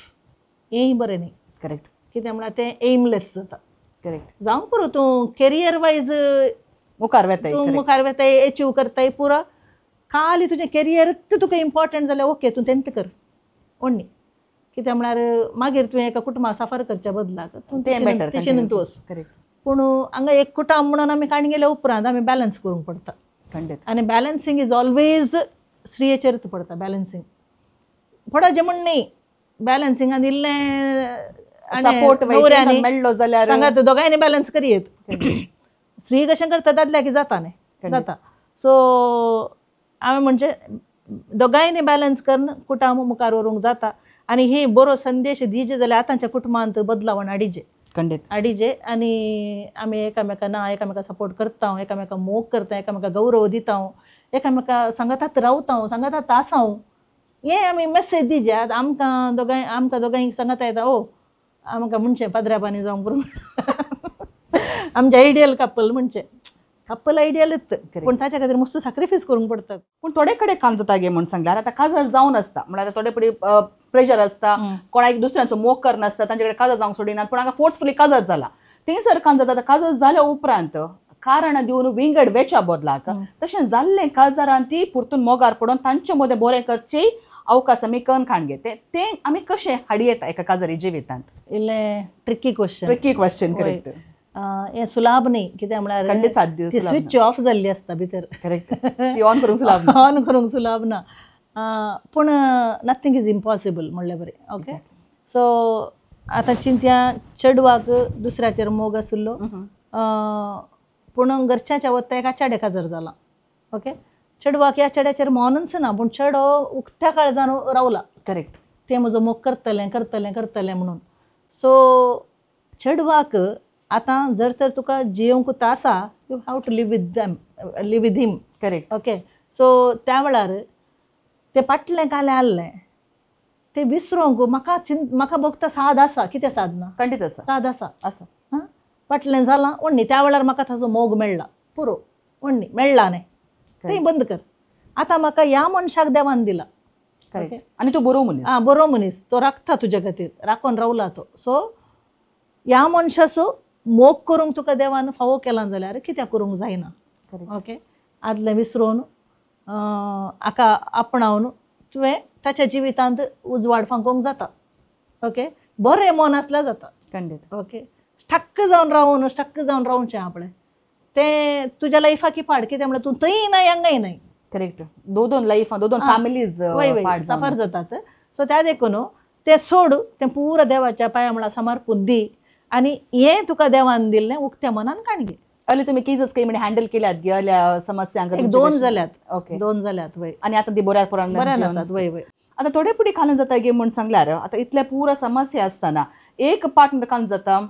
हेंय बरें न्ही. करेक्ट. कितें म्हळ्यार तें एमलेस जाता. करेक्ट. जावंक पुरो तूं कॅरियर वायज मुखार वेताय, तूं मुखार वेताय, एचीव करताय पुरो, खाली तुजें कॅरियरच तुका इम्पॉर्टंट जाल्यार ओके तूं तेंत कर ओडणी. कितें म्हळ्यार मागीर तुवें एका कुटुंबाक साफर करच्या बदलाक तूं तशें तूं वच. करेक्ट. पूण हांगा एक कुटुंब म्हणून आमी काणी गेल्या उपरांत आमी बॅलन्स करूंक पडटा. खंडीत. आनी बॅलन्सींग is always स्त्रियेचेरच पडटा. बॅलन्सींग पडचें म्हण न्ही, बॅलन्सिंगान इल्लें सपोर्ट मेळ्ळो जाल्यार सांगात दोगांयनी बॅलन्स करयेत. स्त्री कशें करता दादल्याक जाता न्ही, जाता. सो हांवें म्हणजे दोगांयनी बॅलन्स करून कुटुंब मुखार व्हरूंक जाता. आनी ही बरो संदेश दिजे जाल्यार आतांच्या कुटुंबांत बदलावण हाडिजे, खंडीत हाडिजे. आनी आमी एकामेका ना एकामेका सपोर्ट करता, एकामेका मोग करता, एकामेका गौरव दिता, एकामेका सांगातात रावता, सांगातात आसा, हें आमी मेसेज दिजे. आतां आमकां दोगांय, आमकां दोगांय सांगाता येता, ओ आमकां म्हणचें पाद्र्यापानी जावंक पुरो, आमचें आयडियल कपल म्हणचें, कपल आयडियलच, पूण ताच्या खातीर मस्त सॅक्रिफायस करूंक पडटात. पूण थोडे कडेन काम जाता गे म्हूण सांगल्यार आतां काजार जावन आसता म्हळ्यार थोडे कडेन प्रेशर आसता, कोणाक दुसऱ्यांचो मोग करनासता, तांचे कडेन काजार जावंक सोडिनात, पूण हांगा फोर्सफुली काजार जाला. थंयसर काम जाता. आतां काजार जाल्या उपरांत कारण दिवन विंगड वेच्या बदलाक तशें जाल्लें काजारान ती परतून मोगार पडून तांचे मदें बरें करचे अवकाश आमी कन खाण घेते, तें आमी कशें हाडयेता एका काजारी जिवितांत? इल्लें tricky question. Tricky question, correct. हें सुलाभ न्ही, कित्याक म्हळ्यार ती स्विच ऑफ जाल्ली आसता भितर. करेक्ट. ती ऑन करूंक सुलाभ ना, ऑन करूंक सुलाभ ना. पूण नथींग is impossible म्हणल्यार बरें. ओके. सो आतां चिंत्या चेडवाक दुसऱ्याचेर मोग आशिल्लो, पूण घरच्याच्या वता एका चेडे काजार जाला. ओके. चेडवाक ह्या चेड्याचेर मोनूच ना, पूण चेडो उक्त्या काळजान रावला. करेक्ट. तें म्हजो मोग करतलें करतलें करतलें म्हणून. सो चेडवाक आतां जर तर तुका जियोवंक आसा, you have to live with them, live with him. Correct. Okay. So त्या वेळार तें पाटलें कालें आहलें तें विसरोंक म्हाका म्हाका भोगता साद आसा. कितें साद ना? खंडीत आसा, साद आसा, आसा. हां, पाटलें जालां ओडणी, त्या वेळार म्हाका ताजो मोग मेळ्ळा पुरो, ओडणी मेळ्ळा न्ही, तें बंद कर. आतां म्हाका ह्या मनशाक देवान दिला. करेक्ट. आनी तो बरो मनीस, आं बरो मनीस, तो राखता तुज्या खातीर, राखून रावला तो. सो ह्या मनशाचो मोग करूंक तुका देवान फावो केला जाल्यार कित्याक करूंक जायना? ओके. आदलें विसरून हाका आपणावन तुवें ताच्या जिवितांत उजवाड फांकोवंक जाता. ओके. बरें मन आसल्यार जाता. खंडीत. ओके. स्टक्क जावन रावून, स्टक्क जावन रावचें आपणें, तें तुज्या लायफाक पाड. कितें म्हळ्यार तूं थंय नाय हांगाय नाय. करेक्ट. दोन दोन लायफ, दोन दोन फॅमिलीज वय वय सफर जातात. सो त्या देखून तें सोड, तें पुरो देवाच्या पांया म्हळ्यार समर्पून दी आनी हें तुका देवान दिल्लें उक्त्या मनान काण घे. अले तुमी केसीस काही म्हणजे हँडल केल्यात गेल्या समस्यांक? एक दोन जाल्यात. ओके. दोन जाल्यात वय. आनी आतां ती बऱ्या पुरान बऱ्यान आसात. वय वय. आतां थोडे फुडें घालून जाता गे म्हूण सांगल्यार आतां इतल्या पुरा समस्या आसतना एक पार्टनर घालून जाता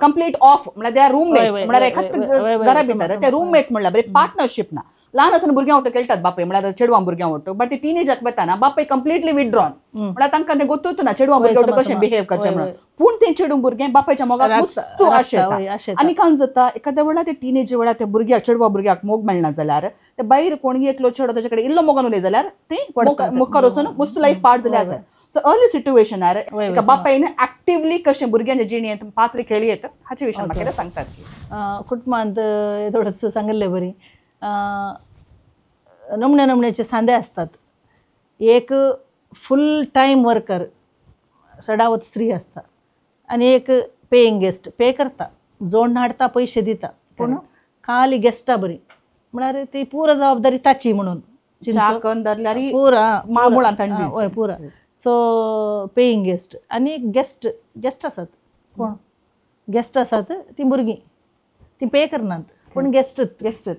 कंप्लीट ऑफ, म्हळ्यार ते रूममेट्स, म्हळ्यार एकाच घरा भितर ते रूममेट्स म्हणल्यार बरें पार्टनरशीप ना. ल्हान आसतना भुरग्यां वट्टो खेळटात बापूय म्हळ्यार चेडवां भुरग्यां वट्टो, बट ते टिनेजाक वतना बापूय कंप्लिटली विथड्रॉन, म्हळ्यार तांकां तें गोत्तूच ना चेडवां भुरग्यां वट्टो कशें बिहेव करचें म्हणून. पूण तें चेडूं भुरगें बापायच्या मोगाक मस्तू आशेता. आनी कांय जाता एखाद्या वेळार ते टिनेज वेळार ते भुरग्याक चेडवा भुरग्याक मोग मेळना जाल्यार ते भायर कोणूय एकलो चेडो ताचे कडेन इल्लो मोगान उलय जाल्यार ते मुखार वचून मस्त लायफ पाड जाल्यार आसत. सो अर्ली सिट्युएशनार एका बापायन एक्टिवली कशें भुरग्यांच्या जिणेंत पात्र खेळयेत हाचे विशय म्हाका कितें सांगतात. कुटुंबांत थोडंसं सांगिल्ले बरी नमण्या नमण्याचे सांदे आसतात. एक फूल टायम वर्कर सडावत स्त्री आसता आनी एक पेईंग गेस्ट, पे करता, जोड हाडटा, पयशे दिता, पूण खाली गेस्टा बरी म्हळ्यार ती पुरा जबाबदारी ताची म्हणून पुरा हय पुरा. सो पेईंग गेस्ट आनी गेस्ट गेस्ट आसात, कोण गेस्ट आसात तीं भुरगीं, तीं पे करनात पूण गेस्ट गेस्ट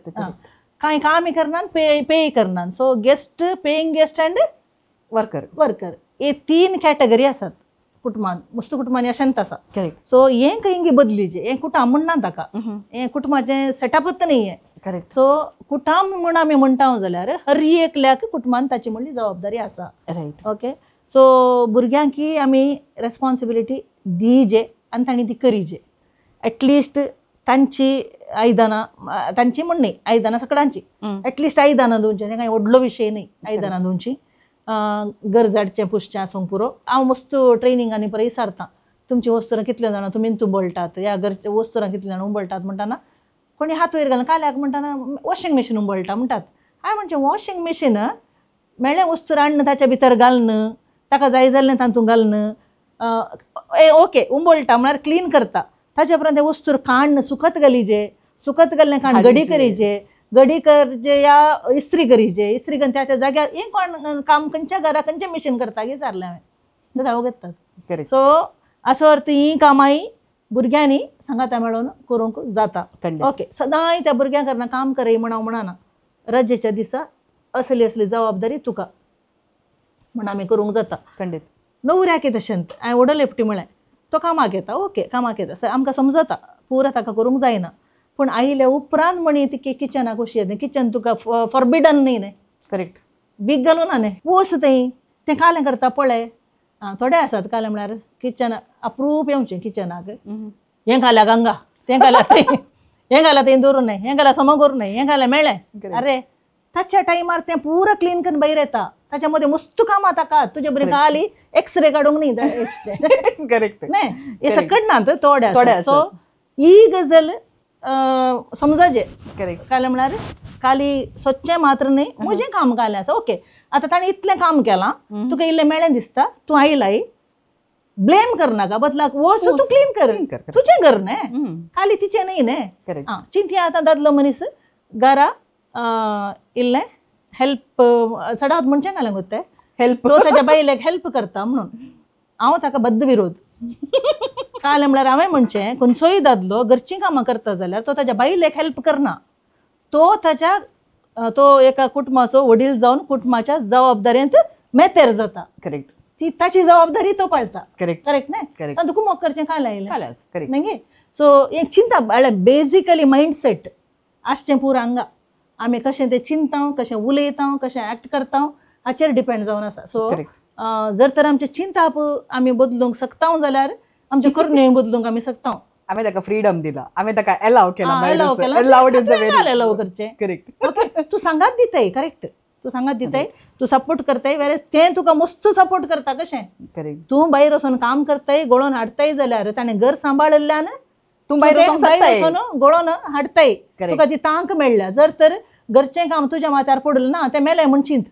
कांय कामय करनात, पेय करनात. So guest, paying guest and worker worker हे तीन कॅटेगरी आसात कुटुंबान, मस्त कुटुंबांनी अशेंच आसा. सो हें खंय बदलीचें, हें कुटाम म्हणना ताका, हें कुटुंबाचें सेटअपूच न्ही हें. करेक्ट. सो कुटाम म्हूण आमी म्हणटा जाल्यार हर एकल्याक कुटुंबान ताची म्हणली जबाबदारी आसा. रायट. ओके. सो भुरग्यांकी आमी रेस्पॉन्सिबिलिटी दिजे आनी तांणी ती करीजे. एटलिस्ट तांची आयदनां, तांची म्हण न्ही, आयदनां सगळ्यांची एटलिस्ट आयदनां धुवचें, तें कांय व्हडलो विशय न्ही, आयदनां धुवचीं, घर झाडचें पुसचें आसूंक पुरो. हांव मस्त ट्रेनिंगांनी पळय विचारतां तुमची वस्तुरां कितले जाणां तुमी उंबळटात, ह्या घरच्या वस्तुरां कितले जाणां उंबळटात म्हणटाना कोणी हात वयर घालना. काल्याक म्हणटाना वॉशिंग मशीन उंबळटा म्हणटात. हांवें म्हणचें वॉशिंग मशीन मेळ्ळें वस्तू हाडून ताच्या भितर घालून ताका जाय जाल्लें तातूंत घालून ओके उंबळटा म्हळ्यार क्लीन करता, ताच्या उपरांत तें वस्तूर काण्ण सुकत घालीजे, सुकत घाल्लें काण गडी करीजे, गडी करजे या इस्त्री करीजे, इस्त्री करून त्या त्या जाग्यार हें कोण काम खंयच्या घरा खंयचें मशीन करता की विचारलें हांवें, धांव घेतात. सो असो अर्थ हीं कामांय भुरग्यांनी सांगाता मेळोन करूंक जाता. ओके. सदांय त्या भुरग्यांक करना काम करय म्हण हांव म्हणना, रजेच्या दिसा असली असली जबाबदारी तुका म्हण आमी करूंक जाता. खंडीत. न्हवऱ्याक तशेंच हांवें व्हडलो एकटी म्हळें तो कामाक येता, ओके कामाक येता, आमकां समजता पुरा ताका करूंक जायना, पूण आयिल्ल्या उपरांत म्हणी ती किचनाक कशी येता, किचन तुका फॉरबिडन न्ही न्ही. करेक्ट. बीग घालूं ना न्ही, वच थंय तें कालें करता पळय. आं थोडे आसात कालें म्हळ्यार किचन अप्रूप येवचें किचनाक, हें घाल्या गंगा, तें घाल्या थंय, हें घाल्या थंय दवरूं न्हय, हें घाल्या समा करूं न्हय, हें घाल्या मेळ्ळें. अरे ताच्या टायमार तें पुरा क्लीन करून भायर येता, ताच्या मदें मस्त कामां ताका, तुजे बरें खाली एक्सरे काडूंक न्ही. करेक्ट. न्ही हें सकट ना थोडे आसा. सो ही गजाल समजाचे. करेक्ट. कालें म्हळ्यार खाली स्वच्छ मात्र न्ही, म्हजें काम कालें आसा. ओके आतां ताणें इतलें काम केलां, तुका इल्लें मेळ्ळें दिसता, तूं आयलाय ब्लेम करनाका, बदलाक वच तूं क्लीन कर, तुजें घर न्ही, खाली तिचें न्ही न्ही. आं चिंतया आतां दादलो मनीस घरा इल्लें हेल्प चडावत म्हणचें घालें गो तें हेल्प, तो ताच्या बायलेक हेल्प करता म्हणून हांव ताका बद्द विरोध. कालें म्हळ्यार हांवें म्हणचें खंयचोय दादलो घरचीं कामां करता जाल्यार तो ताच्या बायलेक हेल्प करना, तो ताच्या तो एका कुटुंबाचो वडील जावन कुटुंबाच्या जबाबदारेंत मेतेर जाता. करेक्ट. ती ताची जबाबदारी तो पाळटा. करेक्ट. करेक्ट न्ही. करेक्ट. तुका मोग करचें काल आयलें. करेक्ट. न्ही. सो हें चिंता म्हळ्यार बेजिकली मायंडसेट आसचें पुरा हांगा आमी कशें तें चिंता, कशें उलयता, कशें एक्ट करता हाचेर डिपेंड जावन आसा. सो जर तर आमचें चिंताप आमी बदलूंक शकता जाल्यार आमचें करण्योय बदलूंक आमी शकता. हांवें ताका फ्रीडम दिला, हांवें ताका एलाव केला, एलाव करचें. करेक्ट. ओके. तूं सांगात दिताय, करेक्ट, तूं सांगात दिताय, तूं सपोर्ट करताय, वेर तें तुका मस्त सपोर्ट करता कशें. करेक्ट. तूं भायर वचून काम करताय, गळोवन हाडटाय जाल्यार ताणें घर सांबाळिल्ल्यान तूं भायर वचून गळोवन हाडटाय, तुका ती तांक मेळ्ळ्या. जर तर घरचें काम तुज्या माथ्यार पडलें ना तें मेलें म्हूण चिंत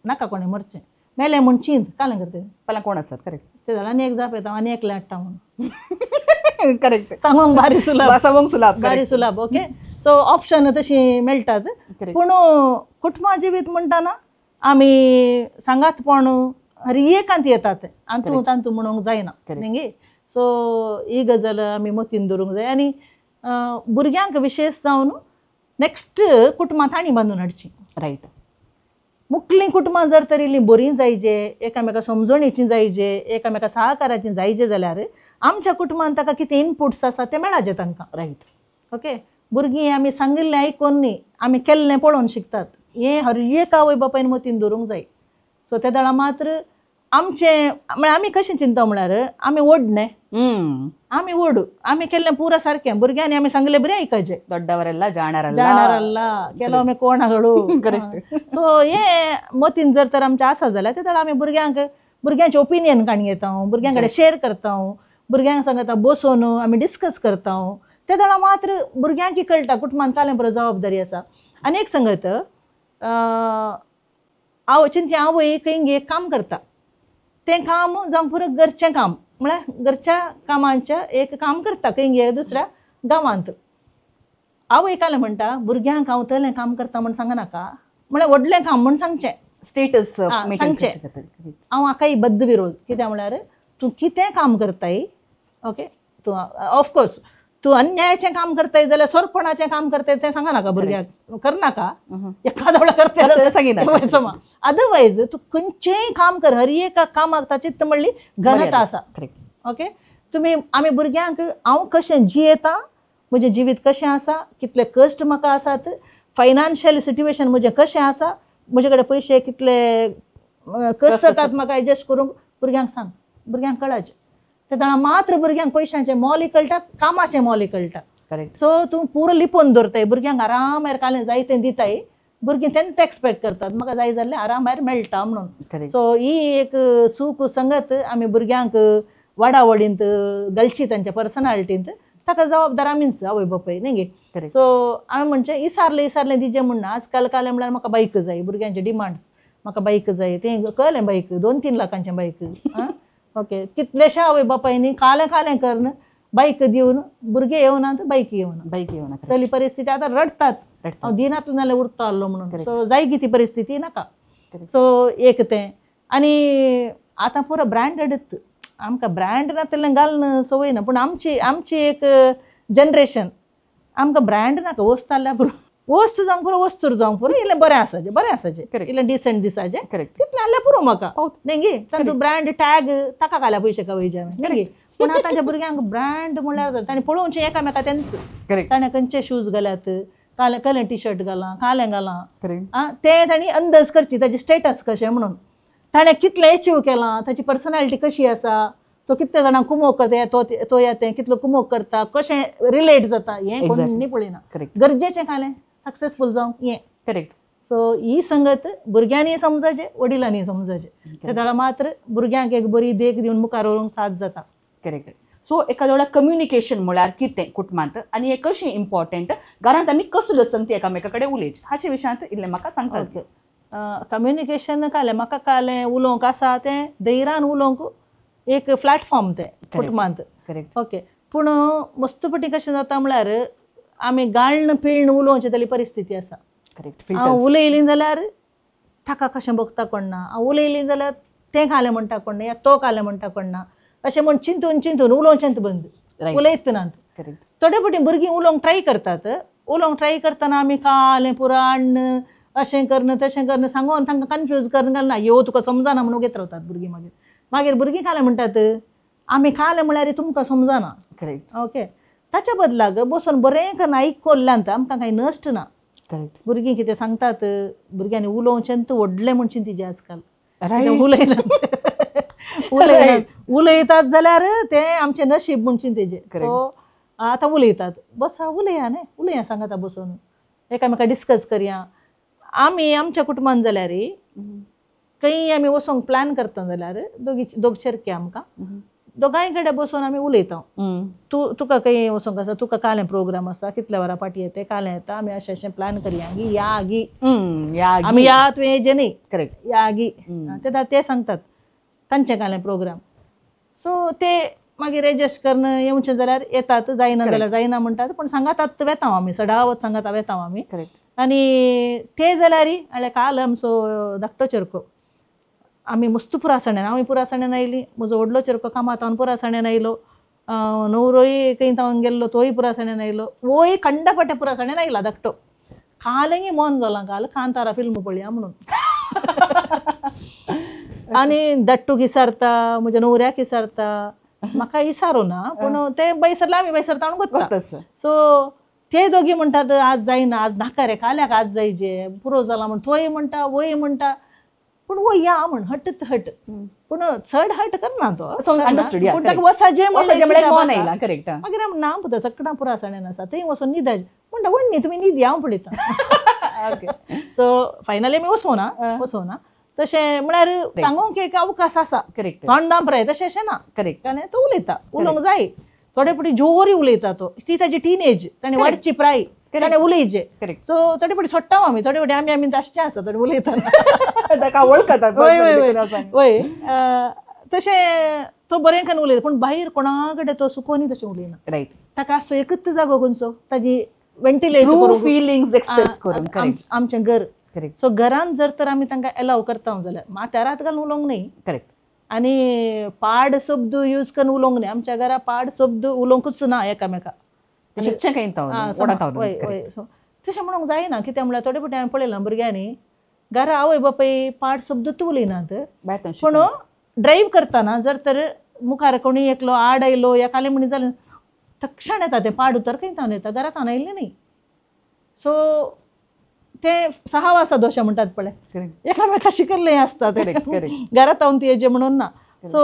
नाका, कोणें मरचें मेलें म्हूण चिंत कालें करता पयलीं कोण आसात. करेक्ट. ते जाल्यार आनी एक जाप येता आनी एकलें हाडटा म्हणून. करेक्ट. सांगूंक बारी सुलाभ, सांगूंक सुलाभ, बारी सुलाभ. ओके. सो ऑप्शन तशीं मेळटात, पूण कुटुंबा जिवीत म्हणटाना आमी सांगातपण हर एकांत येतात, आंतू तांतू म्हणूंक जायना न्ही. सो ही गजाल आमी मतीन दवरूंक जाय आनी भुरग्यांक विशेश जावन नेक्स्ट कुटुंबां तांणी बांदून हाडचीं. रायट. मुखलीं कुटुंबां जर तर इल्लीं बरीं जायजे, एकामेका समजणेचीं जायजे, एकामेका सहकाराचीं जायजे जाल्यार आमच्या कुटुंबान ताका कितें इनपुट्स आसा ते मेळाचे तांकां. रायट. ओके. भुरगीं आमी सांगिल्लें आयकून न्ही, आमी केल्लें पळोवन शिकतात. हें हर एक आवय बापायन मतीन दवरूंक जाय. सो ते वेळार मात्र आमचें म्हळ्यार आमी कशें चिंता म्हळ्यार आमी व्हड न्ही, आमी व्हड, आमी केल्लें पुरा सारकें. भुरग्यांनी आमी सांगलें बरें आयकचें. ದೊಡ್ಡವರೆಲ್ಲ ಜಾಣರಲ್ಲ, जाणरಲ್ಲ ಕೆಲವೊಮ್ಮೆ ಕೋಣಗಳು. सो हें मतीन जर तर आमचें आसा जाल्यार ते वेळार आमी भुरग्यांक भुरग्यांचे ओपिनियन काडून घेता, भुरग्यां कडेन शेर करता, भुरग्यांक सांगता बसून आमी डिस्कस करता. ते वेळार मात्र भुरग्यांक कळटा कुटुंबान कालें बरो जबाबदारी आसा. आनी एक सांगत हांव चिंती आवय खंय एक काम करता, तें काम जावं पुरो घरचें काम म्हळ्यार घरच्या कामाचें एक काम करता खंय दुसऱ्या गांवांत. आवय कालें म्हणटा भुरग्यांक हांव तलें काम करता म्हण सांगनाका, म्हळ्यार व्हडलें काम म्हण सांगचें, स्टेटस सांगचें. हांव हाकाय बद्द विरोध. कित्याक म्हळ्यार तूं कितें काम करताय, ओके, तूं ऑफकोर्स तूं अन्यायाचें काम करताय जाल्यार सोरपणाचें काम करताय तें सांगनाका भुरग्यांक, करनाका, एखाद्या वेळार करताय सांगिना. अदरवायज तूं खंयचेंय काम कर, हर एका कामाक ताची म्हणली घनता आसा. ओके, तुमी आमी भुरग्यांक हांव कशें जियेता, म्हजें जिवीत कशें आसा, कितले कश्ट म्हाका आसात, फायनान्शियल सिट्युएशन म्हजें कशें आसा, म्हजे कडेन पयशे कितले कश्ट जातात म्हाका एडजस्ट करूंक, भुरग्यांक सांग, भुरग्यांक कळाचें. ते जाणा मात्र भुरग्यांक पयशांचें मोलूय कळटा, कामाचें मोलूय कळटा. सो तूं पुरो लिपोवन दवरताय, भुरग्यांक आरामार कालें जाय तें दिताय, भुरगीं तेंच एक्सपेक्ट करतात म्हाका जाय जाल्यार आरामार मेळटा म्हणून. सो ही एक सूख संगत आमी भुरग्यांक वाडावडींत घालची तांच्या पर्सनालिटींत, ताका जबाबदार आमीच आवय बापाय न्ही गे. सो हांवें म्हणचें इसारलें इसारलें दिजें म्हणना. आजकाल कालें म्हळ्यार म्हाका बायक जाय, भुरग्यांचे डिमांड्स, म्हाका बायक जाय, तें कळ्ळें बायक 2-3 लाखांचें बायक. ओके, कितलेशा आवय बापायनी कालें कालें करून बायक दिवन भुरगे येवनात, बायक येवना, बायक येवना, तली परिस्थिती आतां रडटात, हांव दिनातलें नाल्यार उरता आहलो म्हणून. सो जाय गी ती परिस्थिती नाका. सो एक तें. आनी आतां पुरो ब्रँडेडच, आमकां ब्रँड नातलें घालून संवय ना, पूण आमची आमची एक जनरेशन आमकां ब्रँड नाका, वस्त आहल्यार पुरो, वस्त जावंक पुरो, वस्तूर जावंक पुरो, इल्लें बरें आसाचें, बरें आसाचें, इल्लें डिसंट दिसाचें, तितलें आहल्यार पुरो म्हाका न्ही गे. तांतूं ब्रँड टॅग ताका घाल्या पयशे का वयचे हांवें न्ही गे. पूण आतांच्या भुरग्यांक ब्रँड म्हणल्यार ताणें पळोवचें एकामेका तेंच, ताणें खंयचे शूज घाल्यात, कालें कलें टी शर्ट घालां, कालें घालां, आं तें तांणी अंदाज करची ताजें स्टेटस कशें म्हणून, ताणें कितलें एचीव केलां, ताची पर्सनॅलिटी कशी आसा, तो कितले जाणांक कुमोक करता, तो तो या तें कितलो कुमोक करता, कशें रिलेट जाता, हें कोणी पळयना. गरजेचें कालें सक्सेसफूल जावंक हें. करेक्ट. सो ही संगत भुरग्यांनी समजाचें, वडिलांनी समजाचें, ते वेळार मात्र भुरग्यांक एक बरी देख दिवन मुखार व्हरूंक साथ जाता. करेक्ट. सो एखाद्या वेळार कम्युनिकेशन म्हळ्यार कितें कुटुंबांत आनी हें कशें इम्पॉर्टंट, घरांत आमी कसल्यो संगती एकामेका कडेन उलयचे हाचे विशयांत इल्लें म्हाका सांगता. ओके, कम्युनिकेशन कालें म्हाका कालें उलोवंक आसा तें धैर्यान उलोवंक एक प्लॅटफॉर्म तें कुटुंबांत. करेक्ट. ओके, पूण मस्त पटी कशें जाता म्हळ्यार आमी गाळण पिळण उलोवचें जाल्यार परिस्थिती आसा. करेक्ट. हांव उलयलीं जाल्यार ताका कशें भोगता कोण ना, हांव उलयलीं जाल्यार तें खालें म्हणटा कोण ना, या तो खालें म्हणटा कोण ना, अशें म्हूण चिंतून चिंतून उलोवचेंच बंद, उलयत नात. थोडे फावटी भुरगीं उलोवंक ट्राय करतात, उलोवंक ट्राय करतना आमी कालें पुराण अशें करून तशें करून सांगून तांकां कन्फ्यूज करून घालना, यो तुका समजना म्हणून घेत रावतात भुरगीं. मागीर मागीर भुरगीं खालें म्हणटात आमी खालें म्हळ्यार तुमकां समजना. करेक्ट. ओके, ताच्या बदलाक बसून बरें करून आयकल्ल्यान आमकां कांय नश्ट ना. करेक्ट. भुरगीं कितें सांगतात, भुरग्यांनी उलोवचें तर व्हडलें म्हूण चिंतिचें आजकाल, उलयनात उलयनात उलयतात जाल्यार तें आमचें नशीब म्हूण चिंतेचें. सो आतां उलयतात, बसा उलया न्ही, उलया सांगता बसून एकामेका डिस्कस करया. आमी आमच्या कुटुंबान जाल्यार खंय आमी वचोंक प्लॅन करता जाल्यार दोगी दोग चेरके आमकां दोगांय कडेन बसून आमी उलयता. तूं तुका खंय वचोंक आसा, तुका कालें प्रोग्राम आसा, कितल्या वरां फाटीं येता, कालें येता, आमी अशें अशें प्लॅन करया गी, या गी, आमी या तुवें येजें न्ही, करेक्ट, या गी, ते सांगतात तांचें कालें प्रोग्राम. सो ते मागीर एडजस्ट करून येवचें जाल्यार येतात, जायना जाल्यार जायना म्हणटात, पूण सांगातात वेता आमी, सदांच सांगाता वेता आमी. आनी ते जाल्यार म्हळ्यार काल आमचो धाकटो चेरको आमी मस्त पुरासण्यान, आमी पुरासण्यान आयली, म्हजो व्हडलो चेरको कामात पुरासण्यान आयलो, न्हवरोय खंय तावन गेल्लो तोय पुरासण्यान आयलो, वोय कंडापट्या पुरासण्यान आयला धाकटो. कालंगी मोन जालां काल कांतारा फिल्म पळया म्हणून. आनी धाट्टूक इसारता, म्हज्या न्हवऱ्याक इसारता, म्हाका इसारो ना पूण ते बैसरला आमी बैसरता म्हणून गोत्ता. सो ते दोगी म्हणटात आज जायना, आज नाका रे, काल्याक आज जायचे, पुरो जाला म्हण तोय म्हणटा वय म्हणटा, पूण वो या म्हण हट हट, पूण चड हट करना तो, पूण ताका वसाजे म्हणलें. करेक्ट. मागीर आमी ना पुता सगळ्यां पुरो आसा आसा थंय वचून न्हिदाचे म्हणटा, व्हडली तुमी न्हिदी हांव पळयता. सो फायनली आमी वचोना वचोना तशें म्हळ्यार सांगूंक एक अवकाश आसा. करेक्ट. तोंडां पुराय तशें अशें ना. करेक्ट. आनी तो उलयता, उलोवंक जाय, थोडे फावटी जोरी उलयता तो, ती ताजी टिनेज, ताणें वाडची प्राय, ताणें उलयचें. करेक्ट. सो थोडे फावटी सोडटा आमी, थोडे फावटी आमी आमी आसचें आसता थोडे उलयतना ताका वळखतात. वय वय वय, तशें तो बरें करून उलयता, पूण भायर कोणा कडेन तो सुकोनी तशें उलयना. रायट. ताका आसचो एकूच जागो खंयचो, ताजी वेंटिलेट करूंक, फिलिंग्स एक्सप्रेस करूंक, आमचें घर. करेक्ट. सो घरान जर तर आमी तांकां एलाव करता जाल्यार माथ्यार हात घालून उलोवंक न्ही. करेक्ट. आनी पाड शब्द यूज करून उलोवंक न्ही, आमच्या घरा पाड शब्द उलोवंकूच ना एकामेका. शिक्षण वय, सो तशें म्हणूंक जायना, कित्याक म्हणल्यार थोडे फावटी हांवें पळयलां भुरग्यांनी घरा आवय बापाय पाड शब्दूच उलयनात, पूण ड्रायव्ह करतना जर तर मुखार कोणी एकलो आड आयलो या कालें म्हणी जालें, तक्षण येता तें पाड उतर खंय तावन येता, घरा तावन आयिल्लें न्ही. सो ते सहावासा दोशा म्हणटात पळय, एकामेका शिकल्लें आसता तें, घरांत हांव ती म्हणून ना. सो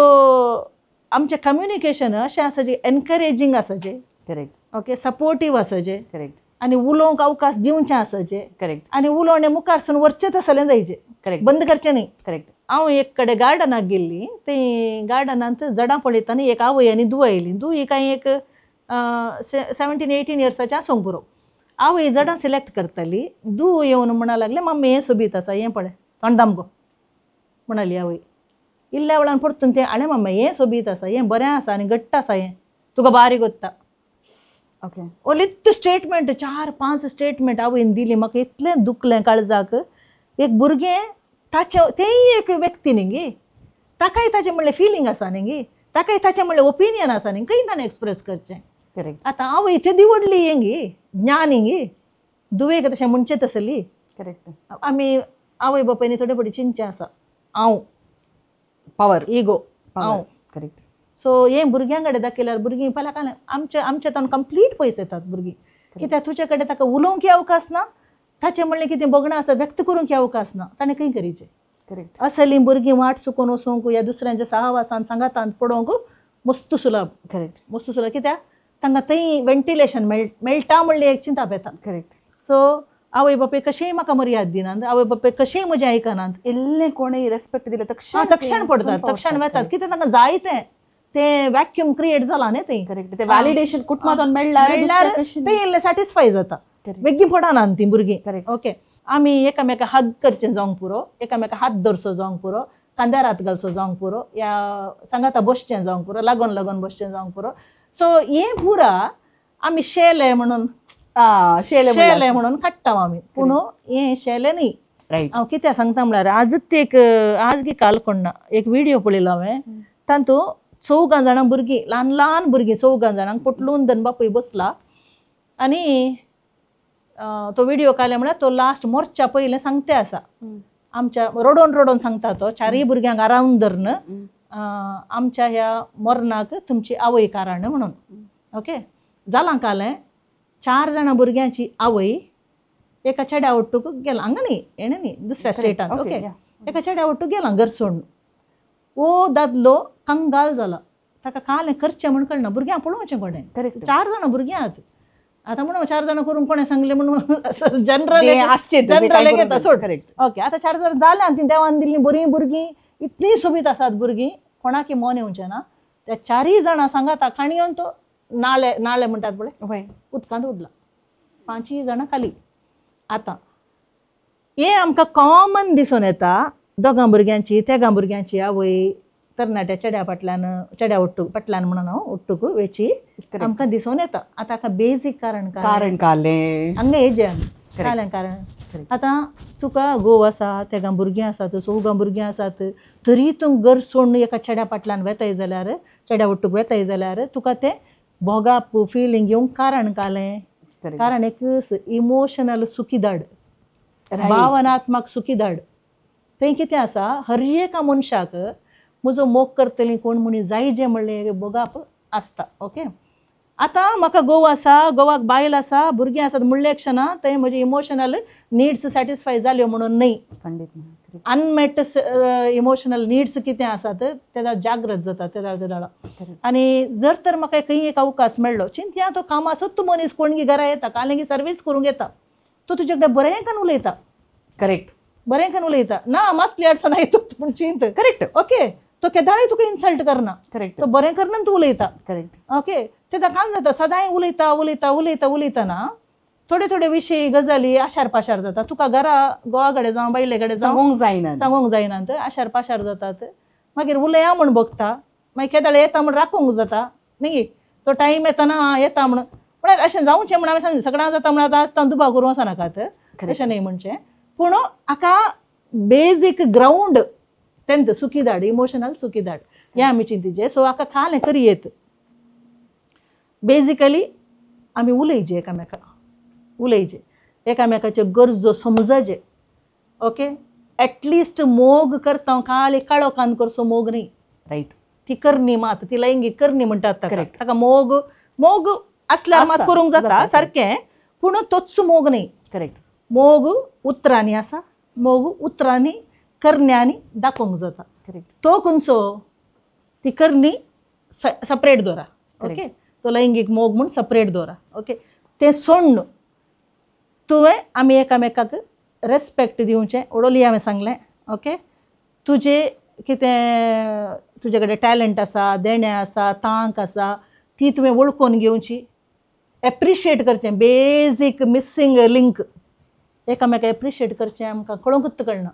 आमचें कम्युनिकेशन अशें आसा जें एनकरेजींग आसा जें. करेक्ट. ओके, सपोर्टीव आसा जें. करेक्ट. आनी उलोवंक अवकाश दिवचें आसा जें. करेक्ट. आनी उलोवणें मुखार सून वरचेंच आसलें जायचें. करेक्ट. बंद करचें न्ही. करेक्ट. हांव एक कडेन गार्डनाक गेल्ली, थंय गार्डनांत झाडां पळयतना एक आवय आनी धूव आयली. धूव ही कांय एक 17-18 इयर्साचें आसूंक पुरो. आवय झाडां सिलेक्ट करताली, धूव येवन म्हणा लागलें, मम्मी हें सोबीत आसा, हें पळय तोंडाम गो म्हणाली आवय. इल्ल्या वेळान परतून तें आळे मम्मी हें सोबीत आसा, हें बरें आसा आनी घट्ट आसा, हें तुका बारीक वता. ओके. ओलित्त स्टेटमेंट, 4-5 स्टेटमेंट आवयन दिली. म्हाका इतलें दुखलें काळजाक. एक भुरगें ताचें तेंय एक व्यक्ती न्ही गे, ताकाय ताचें म्हणलें फिलींग आसा न्ही गे, ताकाय ताचें म्हणलें ओपिनियन आसा न्ही, खंय ताणें एक्सप्रेस करचें. करेक्ट. आतां आवय तेदी व्हडली हें गे, ज्ञान गे, दुवेक तशें म्हणचें तसली. करेक्ट. आमी आवय बापायनी थोडे फावटी चिंतचें आसा, हांव पावर, इगो, हांव. करेक्ट. सो हें भुरग्यां कडेन दाखयल्यार भुरगीं फाल्यां काल आमच्या आमच्या तावन कंप्लीट पयस येतात भुरगीं, कित्याक तुजे कडेन ताका उलोवंक अवकाश ना, ताचें म्हणलें कितें बगणां आसा व्यक्त करूंक अवकाश ना, ताणें खंय करीचें. करेक्ट. असलीं भुरगीं वाट चुकोवन वचूंक या दुसऱ्यांच्या सहवासान सांगातान पडोवंक मस्त सुलभ. करेक्ट. मस्त सुलभ, कित्याक तांकां थंय वेंटिलेशन मेळटा म्हणलें एक चिंताप येता. करेक्ट. सो आवय बापूय कशेंय म्हाका मर्याद दिनात, आवय बापूय कशेंय म्हजें आयकनात, इल्लें कोणें रेस्पेक्ट दिलें तक्षण पडतात, तक्षण वेतात, कित्याक तांकां जाय तें तें वॅक्यूम क्रिएट जाला न्ही थंय. करेक्ट. तें व्हॅलिडेशन कुटुंबांतून मेळ्ळ्यार तें इल्लें सॅटिस्फाय जाता, बेगीन पडना तीं भुरगीं. ओके. आमी एकामेका हग करचें जावंक पुरो, एकामेका हात धरचो जावंक पुरो, कांद्यार हात घालचो जावंक पुरो, या सांगाता बसचें जावंक पुरो, लागून लागून बसचें जावंक पुरो. सो हें पुरा आमी शेले म्हणून, शेले म्हणून काडटा आमी, पूण हें शेले न्ही. हांव कित्याक सांगता म्हणल्यार आजच एक, आज की काल कोण ना, एक व्हिडियो पळयलो हांवें, तातूंत 4 जाणां भुरगीं, ल्हान ल्हान भुरगीं 4 जाणांक पोटलून धन बापूय बसला आनी तो व्हिडियो काडले म्हळ्यार तो लास्ट मोर्चा पयलें सांगते आसा, आमच्या रडोवन रडोवन सांगता तो चारूय भुरग्यांक आरावन धरून, आमच्या ह्या मरणाक तुमची आवय कारण म्हणून. ओके. जालां कालें, 4 जाणां भुरग्यांची आवय एका चेड्या ओट्टूक गेला, हांगा न्ही, हेणें न्ही, दुसऱ्या स्टेटांत. ओके. एका चेड्या ओट्टूक गेला घर सोडून. ओ दादलो कंगाल जाला, ताका कालें करचें म्हूण कळना, भुरग्यांक पळोवचें कोणें, 4 जाणां भुरगीं आहात आतां म्हणून 4 जाणां करूंक कोणें सांगलें म्हणून जनरल जनरल येता सोड. ओके. आतां 4 जाणां जालें आनी तीं देवान दिल्लीं बरीं भुरगीं, इतलीं सोबीत आसात भुरगीं, कोणाकी मन येवचें ना. त्या 4 जाणां सांगाता काणयेन तो नाळे नाळे म्हणटात पळय, उदकांत उडला, 5 जाणां खाली. आतां हें आमकां कॉमन दिसून येता, 2 भुरग्यांची 3 भुरग्यांची आवय तरणाट्या चेड्या फाटल्यान, चेड्या ओट्टूक फाटल्यान म्हणून हांव ओट्टूक वेची आमकां दिसून येता. आतां हाका बेजीक कारण कारण कालें हांगा हेजें आमी कालें कारण. आतां तुका घोव आसा, 3 भुरगीं आसात, 4 भुरगीं आसात, तरी तूं घर सोडून एका चेड्या फाटल्यान वेताय जाल्यार, चेड्या ओट्टूक वेताय जाल्यार तुका तें भोगाप फिलींग येवंक कारण कालें. कारण एक इमोशनल सुखीदाड, भावनात्मक सुखीदाड. थंय कितें आसा, हर एका मनशाक म्हजो मोग करतली कोण म्हणी जाय जें म्हणलें भोगाप आसता. ओके. आतां म्हाका घोव आसा, घोवाक बायल आसा, भुरगीं आसात म्हणले क्षणा थंय म्हजी इमोशनल निड्स सॅटिस्फाय जाल्यो म्हणून न्हय. खंडीत. अनमेट इमोशनल निड्स कितें आसात तेदा जागृत जाता तेदा तेदाळा. आनी जर तर म्हाका खंय एक अवकाश मेळ्ळो, चिंतया तो कामाचो तूं मनीस कोणगी घरा येता, कालेंगी सर्वीस करूंक येता, तो तुजे कडेन बरें करून उलयता. करेक्ट. बरें करून उलयता ना मातली अडचण येता पूण चिंत. करेक्ट. ओके, तो केदाळय तुका इन्सल्ट करना. करेक्ट. तो बरें करना तूं उलयता. करेक्ट. ओके, तेदा काम जाता सदांय उलयता उलयता उलयता उलयतना थोडे थोडे विशय गजाली आशार पाशार जाता. तुका घरा घोवा कडेन जावं बायले कडेन जावं सांगूंक जायना, सांगूंक जायना, आशार पाशार जातात. मागीर उलया म्हूण बगता, मागीर केदाळ येता म्हूण राखूंक जाता न्ही, तो टायम येतना येता म्हूण. पण अशें जावचें म्हूण हांवें सांगलें, सगळ्यां जाता म्हूण आतां आसता दुबाव करूं वचनाकात, अशें न्ही म्हणचें. पूण हाका बेजीक ग्रावंड तेंत सुकी धाड, इमोशनल सुकी धाड हें आमी चिंतिचें. सो हाका खालें करयेत बेजिकली आमी उलयचे एकामेका, उलयचे एकामेकाच्यो गरजो समजचे. ओके, एटलिस्ट मोग करता काळी काळो कान करचो मोग न्ही. रायट. ती करणी मात, ती लैंगीक करणी म्हणटात ताका. ताका मोग मोग आसल्यार मात करूंक जाता सारकें, पूण तोच मोग न्ही. करेक्ट. मोग उतरांनी आसा, मोग उतरांनी करण्यांनी दाखोवंक जाता. करेक्ट. तो खंयचो ती करणी सपरेट दवरा. ओके, तो लैंगीक मोग म्हूण सपरेट दवरा. ओके, तें सोडून तुवें आमी एकामेकाक रेस्पेक्ट दिवचें. ओडोली हांवें सांगलें. ओके, तुजें कितें तुजे कडेन टॅलंट आसा, देणें आसा, तांक आसा, ती तुवें वळखून घेवची, एप्रिशिएट करचें. बेजीक मिसींग लिंक एकामेका एप्रिशिएट करचें आमकां कळोंकूच कळना.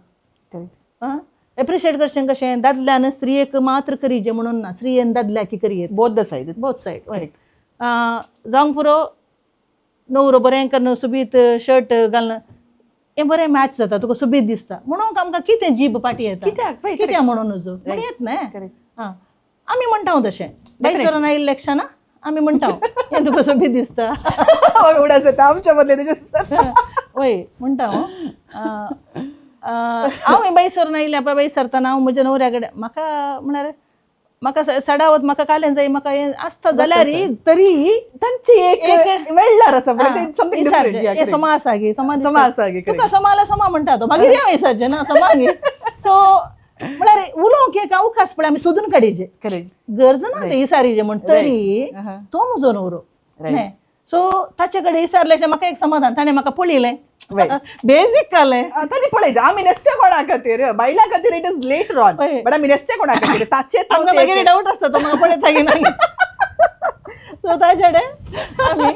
करेक्ट. एप्रिशिएट करचें कशें, दादल्यान स्त्रियेक मात्र करीजे म्हणून ना, स्त्रियेन दादल्याक करयेत. Both the side. Both side. Correct. जावंक पुरो न्हवरो बरें करून सुबीत शर्ट घालून हें बरें मॅच जाता, तुका सुबीत दिसता म्हणून आमकां कितें जीब पाटी येता, कित्याक कित्याक म्हणून नजो म्हण येत न्हय. आं, आमी म्हणटा तशें बायसरान आयिल्ले क्षणा आमी म्हणटा हें तुका सोबीत दिसता, आमच्या मदलें. वय म्हणटा हांव बायसरून आयिल्लें पळय, बाय सरतना हांव म्हज्या न्हवऱ्या कडेन म्हाका म्हळ्यार म्हाका सडावत म्हाका कालें जाय म्हाका हें आसता जाल्यार तरी तांची एक मेळ्ळार आसा पण समा आसा गे, समा समा आसा गे, तुका समा जाल्यार समा म्हणटा तो, मागीर हांव विसरचें ना समा गे. सो म्हळ्यार उलोवंक एक अवकाश पळय आमी सोदून काडीचे, करेक्ट. गरज ना ते इसारीचे म्हण, तरी तो म्हजो न्हवरो न्हय. सो ताचे कडेन विचारलें म्हाका एक समाधान, ताणें म्हाका पळयलें बेजीक कालें तांणी पळयचें. आमी नेसचे कोणा खातीर, बायलां खातीर it is later on, but आमी नेसचे कोणा खातीर ताचे आमकां मागीर डावट आसता तो म्हाका पळयता की ना. सो ताचे कडेन आमी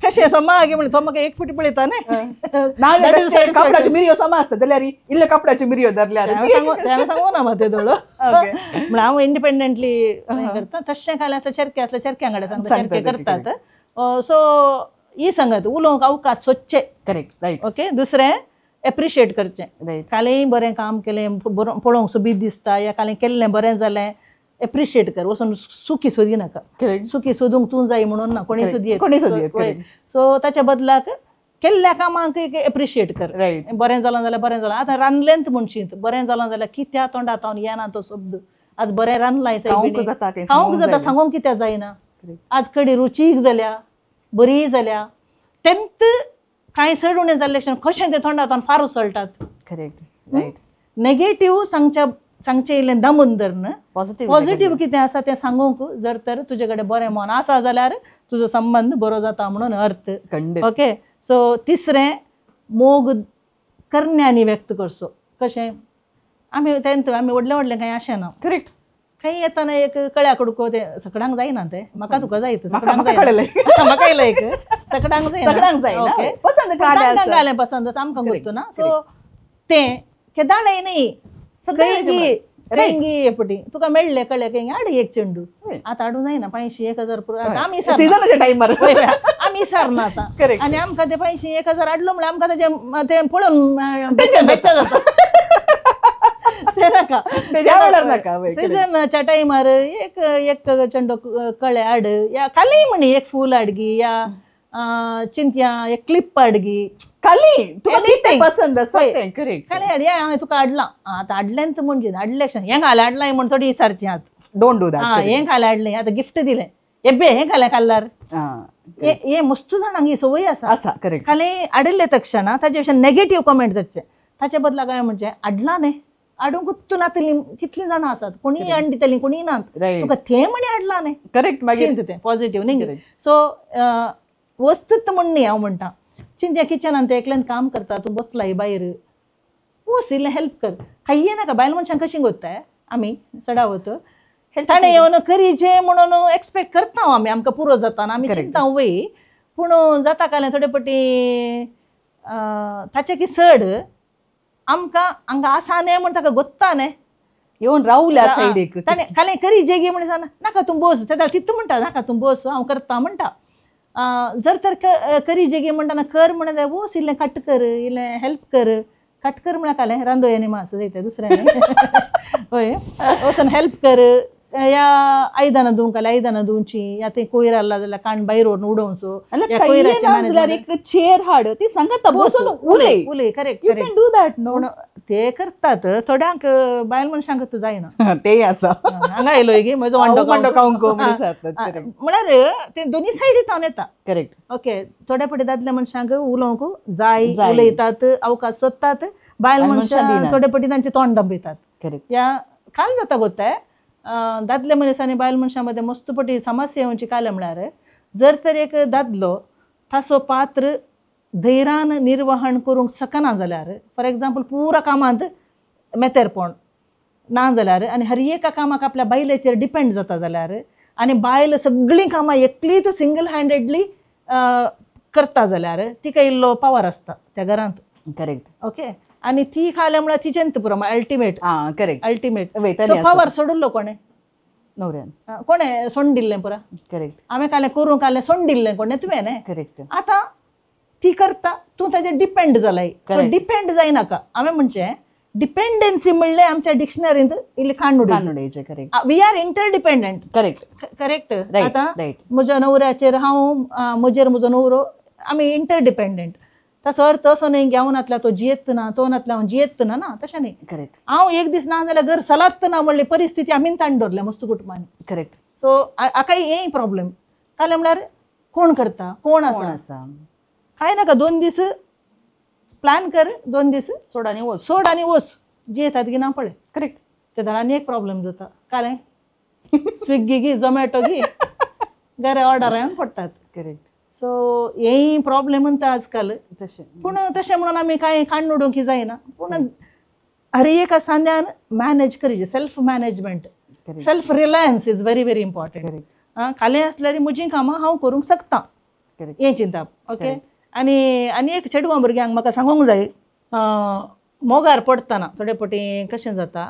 कशें समा गे म्हणलें, तो म्हाका एक फावटी पळयता न्हय. कपड्याच्यो मिरयो समा आसता जाल्यार इल्ले कपड्याच्यो मिरयो धरल्यार हांवें सांगू ना म्हाका ते थोडो, म्हळ्यार हांव इंडिपेंडंटली करता. तशें खालें आसल्यार चरके आसल्यार चरक्यां कडेन सांगता, चरके करतात. सो ही सांगत उलोवंक अवकाश सोदचे. करेक्ट. रायट. ओके, दुसरें एप्रिशिएट करचें. रायट. कालेंय बरें काम केलें, पळोवंक सोबीत दिसता, या कालें केल्लें बरें जालें, एप्रिशिएट कर. वचून सुकी सोदी नाका, सुकी सोदूंक तूं जाय म्हणून ना, कोणीय सोदयेत, कोणीय सोदयेत. सो ताच्या बदलाक केल्ल्या कामाक एक एप्रिशिएट कर. रायट. बरें जालां जाल्यार बरें जालां. आतां रांदलेंत म्हणशीत, बरें जालां जाल्यार कित्या तोंडा तावन येना तो शब्द, आज बरें रांदलां खावंक जाता, खावंक जाता, सांगूंक कित्याक जायना, आज कडी रुचीक जाल्या, बरी जाल्या, तेंत कांय चड उणें जाल्लें कशें तें तोंडा तावन फार उसळटात. करेक्ट. रायट. नेगेटीव सांगचें इल्लें दामून धरून पॉझिटिव्ह कितें आसा तें सांगूंक जर तर तुजे कडेन बरें मन आसा जाल्यार तुजो संबंद बरो जाता म्हणून अर्थ. ओके, सो तिसरें मोग करण्यांनी व्यक्त करचो. कशें आमी तेंत आमी व्हडलें व्हडलें कांय अशें ना. करेक्ट. खंय येतना एक कळ्या कुडको तें सगळ्यांक जायना, तें म्हाका तुका जायत, सगळ्यांक जायना, म्हाका येयलें एक सगळ्यांक जायना, पसंद घालें पसंद आसा आमकां गुर्तू ना. सो तें केदाळें न्ही, खंयगी खंयगी एपटी तुका मेळ्ळें कळ्ळें खंय हाड एक चेंडू, आतां हाडूं जायना 500 1000 आमी सिजनाच्या टायमार आमी विसरना आतां. आनी आमकां ते 500 1000 हाडलो म्हळ्यार आमकां तेजें तें पळोवन बेच्चा जाता. ते नाका, नाका. सिजनाच्या टायमार एक एक चेंडो कळे हाड, या खाली म्हणी एक फूल हाडगी, या चिंतया एक क्लिप हाडगी, खाली तुका कितें पसंद आसा तें. करेक्ट. खाली हाड, हांवें तुका हाडलां, आतां हाडलें म्हणजे हाडलें क्षण हें घालें हाडलां म्हण थोडी विसरचें आतां, don't do that. हें घालें हाडलें आतां गिफ्ट दिलें, एबे हें खालें खाल्लार हे मस्तू जाणांक ही संवय आसा आसा करेक्ट. खाली आडिल्लें तक्षणा ताजे विशीं नेगेटीव कमेंट करचें. ताचे बदला काय म्हणजे आडला न्ही, आडूंक तूं नातली कितलीं जाणां आसात, कोणीय हाडून दितलीं कोणीय नात, तुका तें म्हणी हाडला न्ही. करेक्ट. मागीर चिंत तें पॉझिटीव न्ही. सो वस्तूत म्हण न्ही हांव म्हणटा, चिंत किचनान तें एकल्यान काम करता, तूं बसलाय भायर, वस इल्लें हेल्प कर, कांय नाका. बायल मनशांक कशीं कोत्ताय आमी चडावत, ताणें येवन करीचे म्हणून एक्सपेक्ट करता आमी, आमकां पुरो जाता आमी चिंता वय, पूण जाता कालें थोडे पटी ताचे की चड आमकां हांगा आसा न्ही म्हण ताका गोत्ता न्ही, येवन रावल्या सायडीक ताणें कालें करी जेगी म्हण सांग नाका तूं बस, ते तितू म्हणटा नाका तूं बस हांव करता म्हणटा. जर तर करी जेगी म्हणटा कर म्हणून वस इल्लें कट कर, इल्लें हेल्प कर, कट कर म्हळ्यार कालें रांदोय आनी मास जायते दुसरें हय, वचून हेल्प कर, या आयदनां धुवंक आल्यार आयदनां धुवची, या तें कोयर आसला जाल्यार काण भायर व्हरून उडोवचो, एक चेअर हाड ती सांगता बसून उलय उलय. Correct, you can do that no. ते करतात थोड्यांक बायल मनशांक जायना तेय आसा हांगा आयलो गी म्हजो वांडो म्हळ्यार ते दोनी सायडी तावन येता. करेक्ट. ओके, थोड्या पटी दादल्या मनशांक उलोवंक जाय, उलयतात, अवकाश सोदतात, बायल मनशां थोडे पटी तांचे तोंड दाबयतात. करेक्ट. या काल जाता गोत्ताय दादले मनीस आनी बायल मनशां मदें मस्त पटी समस्या येवची कालें म्हळ्यार जर तर एक दादलो ताचो पात्र धैर्यान निर्वहण करूंक शकना जाल्यार, फॉर एग्जाम्पल पुरा कामांत मेतेरपण ना जाल्यार आनी हर एका कामाक आपल्या बायलेचेर डिपेंड जाता जाल्यार, आनी बायल सगळीं कामां एकलीच सिंगल हँडेडली करता जाल्यार तिका इल्लो पावर आसता त्या घरांत. करेक्ट. ओके, आनी ती खाल्या म्हळ्यार तिचेंत पुरो अल्टिमेट. करेक्ट. अल्टिमेट तो पावर सोडिल्लो कोणें, नवऱ्यान कोणें सोंड दिल्लें पुरा. करेक्ट. हांवें कालें करूंक कालें सोंड दिल्लें कोणें तुवें न्ही. करेक्ट. आतां ती करता, तूं ताजेर डिपेंड जालाय. डिपेंड जायनाका. हांवें म्हणचें डिपेंडन्सी म्हणलें आमच्या डिक्शनरींत इल्ली काण उडोवचें. Correct. We are interdependent. Correct. Correct. आतां म्हज्या नवऱ्याचेर हांव, म्हजेर म्हजो नवरो, आमी इंटरडिपेंडंट. ताचो अर्थ असो न्ही की हांव नातल्यार तो जियेत ना, तो नातल्यार हांव जियेत ना, ना तशें न्ही. करेक्ट. हांव एक दीस ना जाल्यार घर सलात ना म्हणली परिस्थिती आमी ताण दवरल्या मस्त कुटुंबांनी. करेक्ट. सो हाकाय हेंय प्रॉब्लेम कालें म्हळ्यार कोण करता, कोण आसा कांय नाका, 2 दीस प्लॅन कर, 2 दीस सोड आनी वच, सोड आनी वच, जियेतात की ना पळय. करेक्ट. ते आनी एक प्रॉब्लेम जाता कालें स्विगी गी झोमॅटो गी घरा ऑर्डर येवन पडटात. करेक्ट. सो हेंय प्रॉब्लेम म्हणटा आजकाल. तशें पूण तशें म्हणून आमी कांय काण्ण उडोवंक जायना, पूण हर एका सांद्यान मॅनेज करचें. Self management, self reliance is very very important. खालें आसल्यार म्हजीं कामां हांव करूंक शकता हें चिंतप. ओके. आनी आनी एक चेडवां भुरग्यांक म्हाका सांगूंक जाय, मोगार पडटना थोडे पटी कशें जाता,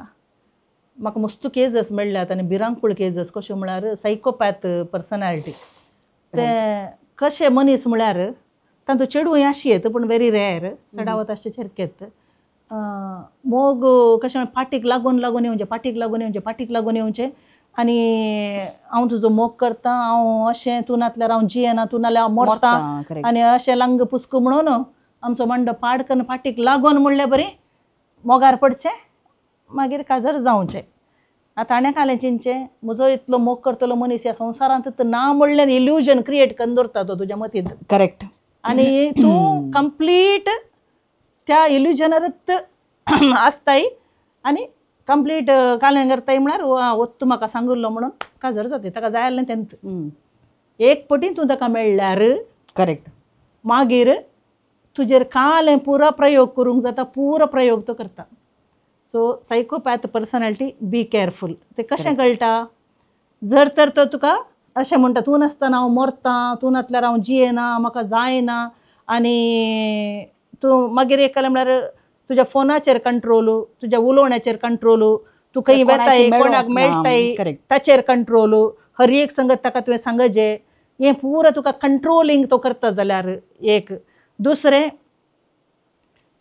म्हाका मस्त केजस मेळ्ळ्यात आनी भिरांकूळ केजस कश्यो म्हळ्यार सायकोपॅथ पर्सनॅलिटी. ते कशे मनीस म्हळ्यार तांतूं चेडूं आशी येत पूण व्हेरी रेर, चडावत आसचे चेरकेत. मोग कशें म्हळ्यार पाटीक लागून लागून येवचें, पाटीक लागून येवचें, पाटीक लागून येवचें, आनी हांव तुजो मोग करता, हांव अशें तूं नातल्यार हांव जियेना, तूं नाल्यार हांव मरता, आनी अशें लंग पुस्क म्हणून आमचो मांडो पाड करून पाटीक लागून म्हणले बरी मोगार पडचें, मागीर काजर जावचें. आतां हाणें कालें चिंतचें म्हजो इतलो मोग करतलो मनीस ह्या संवसारांत ना म्हणलें इल्युजन क्रिएट करून दवरता तो तुज्या मतींत. करेक्ट. आनी तूं कंप्लीट त्या इल्युजनारच आसताय आनी कंप्लीट कालें करताय म्हळ्यार वत्तू म्हाका सांगिल्लो म्हणून काजर जाता. ताका जाय आसलें तेंत एक पटी तूं ताका मेळ्ळ्यार. करेक्ट. मागीर तुजेर कालें पुरो प्रयोग करूंक जाता, पुरो प्रयोग तो करता. So psychopath personality be careful. ते कशें कळटा, जर तर तो तुका अशें म्हणटा तूं नासतना हांव मरता, तूं नासल्यार हांव जियेना, म्हाका जायना, आनी तूं मागीर एक कालें म्हळ्यार तुज्या फोनाचेर कंट्रोल, तुज्या उलोवण्याचेर कंट्रोल, तूं खंय वेताय कोणाक मेळटाय ताचेर कंट्रोल, हर एक संगत ताका तुवें सांगचे, हें पुरो तुका कंट्रोलिंग तो करता जाल्यार एक. दुसरें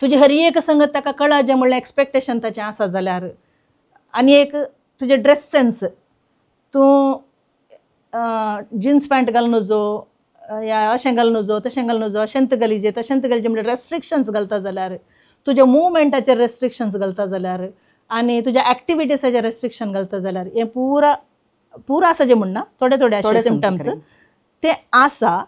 तुजी हर एक संगत ताका कळाजें म्हणल्यार एक्सपेक्टेशन ताचें आसा जाल्यार, आनी एक तुजें ड्रेस सेन्स, तूं जिन्स पॅन्ट घालून जो या अशें घालून जो तशें घालून जो, अशेंत घालिजे तशेंत घालचें म्हणल्यार रेस्ट्रिक्शन्स घालता जाल्यार, तुज्या मुवमेंटाचेर रेस्ट्रिक्शन्स घालता जाल्यार, आनी तुज्या एक्टिविटीसाचेर रेस्ट्रिक्शन घालता जाल्यार, हें पुरा पुरो आसा जें म्हणना, थोडे थोडे अशे सिमटम्स ते आसा.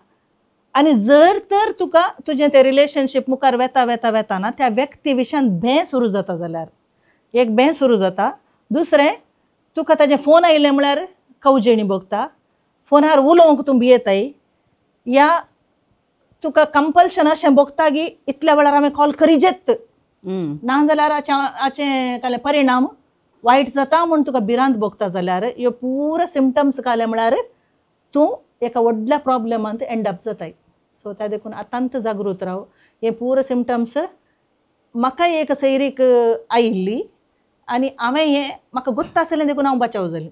आनी जर तर तुका तुजें तें रिलेशनशीप मुखार वेता वेता वेताना त्या व्यक्ती विशयान भें सुरू जाता जाल्यार, एक भें सुरू जाता, दुसरें तुका ताजें फोन आयलें म्हळ्यार कवजेणी भोगता, फोनार उलोवंक तूं भियेताय, या तुका कंपल्शन अशें भोगता की इतल्या वेळार हांवें कॉल करिजेत, ना जाल्यार हाचें कालें परिणाम वायट जाता म्हूण तुका भिरांत भोगता जाल्यार, ह्यो पुरो सिमटम्स काले म्हळ्यार तूं एका व्हडल्या प्रॉब्लमांत एंड अप जाताय. सो त्या देखून आतांत जागृत राव. हे पुरो सिमटम्स म्हाका एक सैरीक आयिल्ली आनी हांवें हें म्हाका गोत्त आसलें देखून हांव बचाव जालें.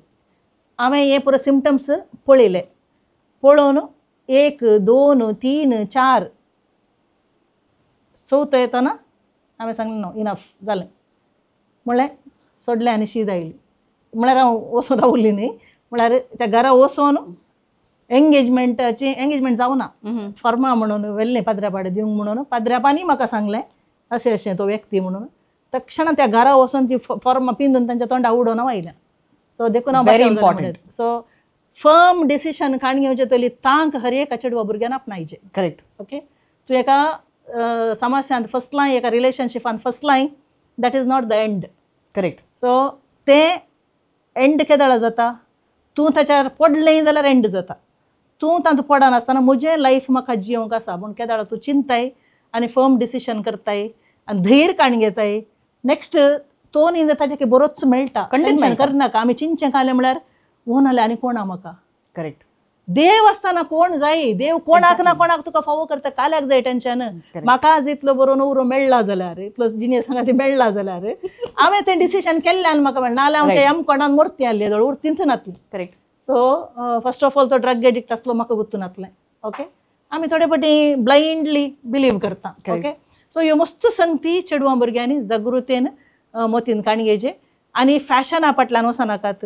हांवें हे पुरो सिमटम्स पळयले, पळोवन 1 2 3 4 चवथो येतना हांवें सांगलें नो इनफ जालें म्हणलें, सोडलें आनी शीद आयली. म्हळ्यार हांव वचून रावली न्ही, म्हळ्यार त्या घरा वचून एंगेजमेंटाची एंगेजमेंट जावना फॉर्मा म्हणून व्हेल्लें पाद्र्यापाडे दिवंक म्हणून, पाद्र्यापांनी म्हाका सांगलें अशें अशें तो व्यक्ती म्हणून, तक्षणा त्या घरा वचून ती फॉर्मा पिंदून तांच्या तोंडा उडोवन हांव आयलें. सो देखून हांव very important. So firm decision काण घेवचें तरी तांक हर एका चेडवा भुरग्यान आपणायचें. करेक्ट. ओके, तूं एका समास्यांत फसलाय, एका रिलेशनशिपांत फसलाय, that is not the end. Correct. So तें एंड केदळा जाता, तूं ताच्यार पडलें जाल्यार एंड जाता, तूं तातूंत पडनासतना म्हजें लायफ म्हाका जियोंक आसा म्हूण केदळा तूं चिंताय आनी फर्म डिसिशन करताय आनी धैर्य काण घेताय. नेक्स्ट तो न्ही ताजे बरोच मेळटा, टेंशन करनाका. आमी चिंतचें कालें म्हळ्यार वो नाल्यार आनी कोण म्हाका. करेक्ट. देव आसतना कोण जाय, देव कोणाक ना कोणाक तुका फावो करता, काल्याक जाय टेंशन. म्हाका आज इतलो बरो न्हवरो मेळ्ळा जाल्यार, इतलो जिनियस हांगा ती मेळ्ळा जाल्यार हांवें तें डिसिशन केल्ल्यान म्हाका मेळना, नाल्यार हांव ते आमकोणान मोर्ती आहली जवळ उरतींत नातली. Correct. So first of all तो ड्रग एडिक्ट आसलो म्हाका गुत्तू नातलें. ओके, आमी थोडे फावटी ब्लायंडली बिलीव करता. ओके, सो ह्यो मस्त संगती चेडवां भुरग्यांनी जागृतेन मोतीन काण घेवचें आनी फॅशना फाटल्यान वचनाकात.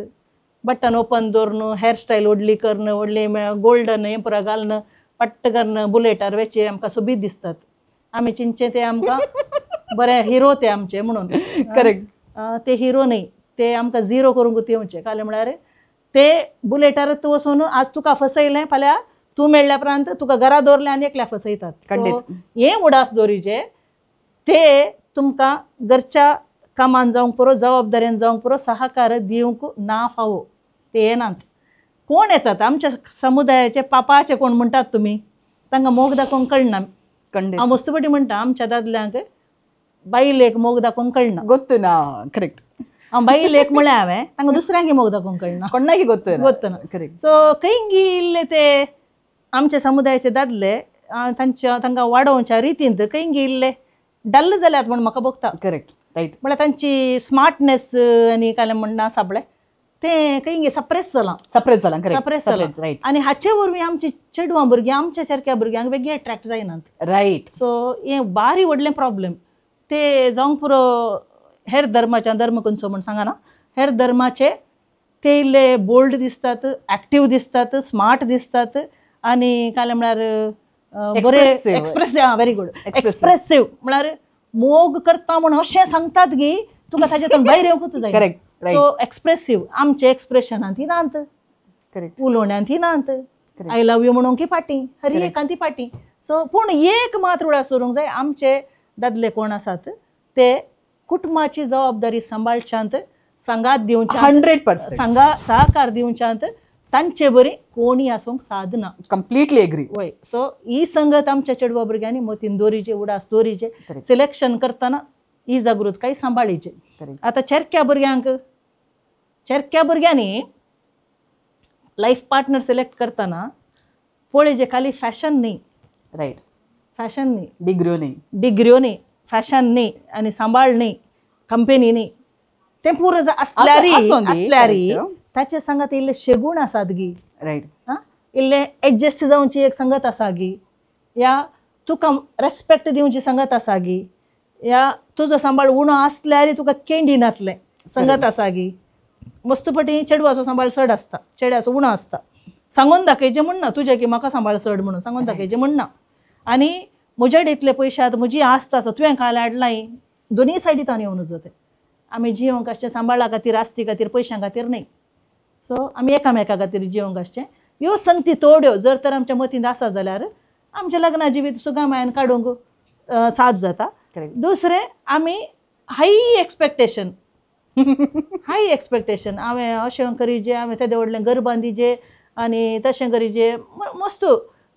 बटन ओपन दवरून हेअरस्टायल व्हडली करून, व्हडली गोल्डन हें पुरो घालून पट्ट करून बुलेटार वेचे आमकां सोबीत दिसतात. आमी चिंतचें ते आमकां बरे हिरो ते आमचे म्हणून. करेक्ट. ते हिरो न्ही, ते आमकां झिरो करूंक येवचे. कालें म्हळ्यार ते बुलेटार तूं वचून आज तुका फसयलें, फाल्यां तूं मेळ्ळ्या उपरांत तुका घरा दवरलें आनी एकल्या फसयतात. हें उडास दवरिचें, ते तुमकां घरच्या कामान जावंक पुरो, जबाबदारेन जावंक पुरो, सहकार दिवंक ना फावो, ते येनात. कोण येतात आमच्या समुदायाचे पापाचे कोण म्हणटात तुमी, तांकां मोग दाखोवंक कळना. हांव मस्त फावटी म्हणटा आमच्या दादल्यांक बायलेक मोग दाखोवंक कळना. गोत्तू ना. करेक्ट. हांव बायलेक म्हळ्यार हांवें तांकां दुसऱ्यांक मोग दाखोवंक कळना, कोणाक गोत्तू ना. करेक्ट. सो खंय इल्ले ते आमच्या समुदायाचे दादले तांच्या तांकां वाडोवच्या रितींत खंय इल्ले डल जाल्यात म्हूण म्हाका भोगता. करेक्ट. रायट. म्हळ्यार तांची स्मार्टनेस आनी कांय म्हणना आसा पळय तें खंय सप्रेस जालां. सप्रेस जालां. सप्रेस जालां. रायट. आनी हाचे वरवीं आमची चेडवां भुरगीं आमच्या सारक्या भुरग्यांक बेगीन एट्रॅक्ट जायनात. रायट. सो हें बारी व्हडलें प्रॉब्लेम. ते जावंक पुरो हेर धर्माच्या, धर्म खंयचो म्हूण सांगना, हेर धर्माचे ते इल्ले बोल्ड दिसतात, एक्टीव दिसतात, स्मार्ट दिसतात आनी कांय म्हळ्यार बरे एक्सप्रेसिव. व्हेरी गुड, एक्सप्रेसिव म्हळ्यार मोग करता म्हूण अशें सांगतात की तुका ताजेतून भायर येवंकूच जाय. करेक्ट. सो एक्सप्रेसिव आमचे एक्सप्रेशनान ती नात, उलोवण्यान ती नात, I love you म्हणूंक की फाटीं, हर एकान ती फाटीं. सो पूण एक मात उडास दवरूंक जाय, आमचे दादले कोण आसात ते कुटुंबाची जबाबदारी सांबाळच्यांत, सांगात दिवच्या, 100% सांगा सहकार दिवच्यांत तांचे बरी कोणी आसूंक सादना. Completely agree. वय. सो ही संगत आमच्या चेडवा भुरग्यांनी मोतीन दवरिचे, उडास दवरिचे, सिलेक्शन करतना ही जागृतकाय सांबाळीचे. आतां चेरक्या भुरग्यांक, चेरक्या भुरग्यांनी लायफ पार्टनर सिलेक्ट करतना पळयचे खाली फॅशन न्ही. रायट. फॅशन न्ही, डिग्र्यो न्ही, डिग्र्यो न्ही, फॅशन न्ही आनी सांबाळ न्ही, कंपनी न्ही, तें पुरो आसल्यारी आसल्यारी ताचे सांगात इल्ले शेगूण आसात गी. रायट. आं, इल्ले एडजस्ट जावची एक संगत आसा गी, या तुका रेस्पेक्ट दिवची संगत आसा गी, या तुजो सांबाळ उणो आसल्यार तुका केंडी नातलें संगत आसा गी. मस्त फावटी चेडवाचो सांबाळ चड आसता, चेड्याचो उणो आसता. सांगून दाखयचें म्हण ना तुजें की म्हाका सांबाळ चड म्हणून सांगून दाखयचें म्हण ना. आनी म्हज्या इतले पयशात म्हजी आस्त आसा, तुवें काल हाडलाय, दोनूय सायडींत येवन जाता. आमी जियोंक आसचें सांबाळा खातीर, आस्ती खातीर, पयशां खातीर न्ही. सो आमी एकामेका खातीर जिवंक आसचें. ह्यो संगती थोड्यो जर तर आमच्या मतींत आसा जाल्यार आमच्या लग्ना जिवीत सुगामायान काडूंक साथ जाता. दुसरें आमी हाय एक्सपेक्टेशन हाय एक्सपेक्टेशन हांवें अशें करीजे, हांवें तेदें व्हडलें घर बांदिजे आनी तशें करीजे, मस्त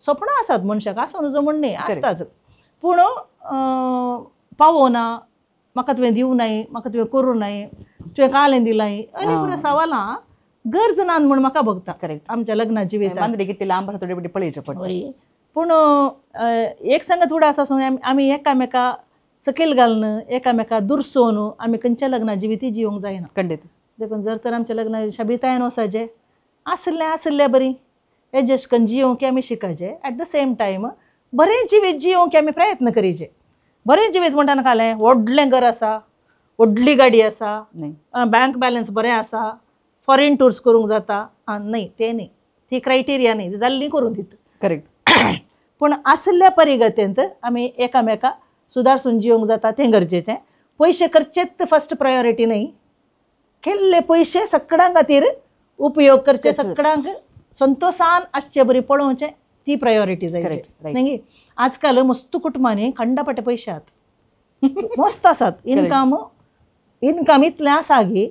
सपनां आसात मनशाक, आसूं नजो म्हण न्ही, आसतात. पूण पावोना, म्हाका तुवें दिवं नाय, म्हाका तुवें करूं नाय, तुवें कालें दिलाय, आनी पुरो सवालां गरज ना म्हूण म्हाका भोगता. करेक्ट. आमच्या लग्ना जिवितांत मांद्रे कितले लांब आसा थोडे पटी पळयचें पडटा. पूण एक सांगत उडा आसा आमी एकामेका सकयल घालून एकामेका दुरसोवन आमी खंयच्या लग्ना जिविती जिवंक जायना. खंडीत. देखून जर तर आमच्या लग्ना शाबितायन वचाचें आसलें आसलें बरी एडजस्ट करून जिवंक आमी शिकाचें. एट the same time बरें जिवीत जिवंक आमी प्रयत्न करीचे. बरें जिवीत म्हणटा कालें व्हडलें घर आसा, व्हडली गाडी आसा, बँक बॅलन्स बरें आसा, फॉरेन टूर्स करूंक जाता, न्हय तें न्ही, ती क्रायटेरिया न्ही, जाल्ली करूं दित. करेक्ट. पूण आसल्या परिगतेंत आमी एकामेका सुदारसून जिवंक जाता तें गरजेचें. पयशे करचेच फर्स्ट प्रायोरिटी न्ही, केल्ले पयशे सगळ्यां खातीर उपयोग करचे, सगळ्यांक संतोषान आसचे बरी पळोवचें, ती प्रायोरिटी जाय. न्ही आजकाल मस्त कुटुंबांनी खंडापाटे पयशे आहात, मस्त आसात, इनकम इनकम इतलें आसा की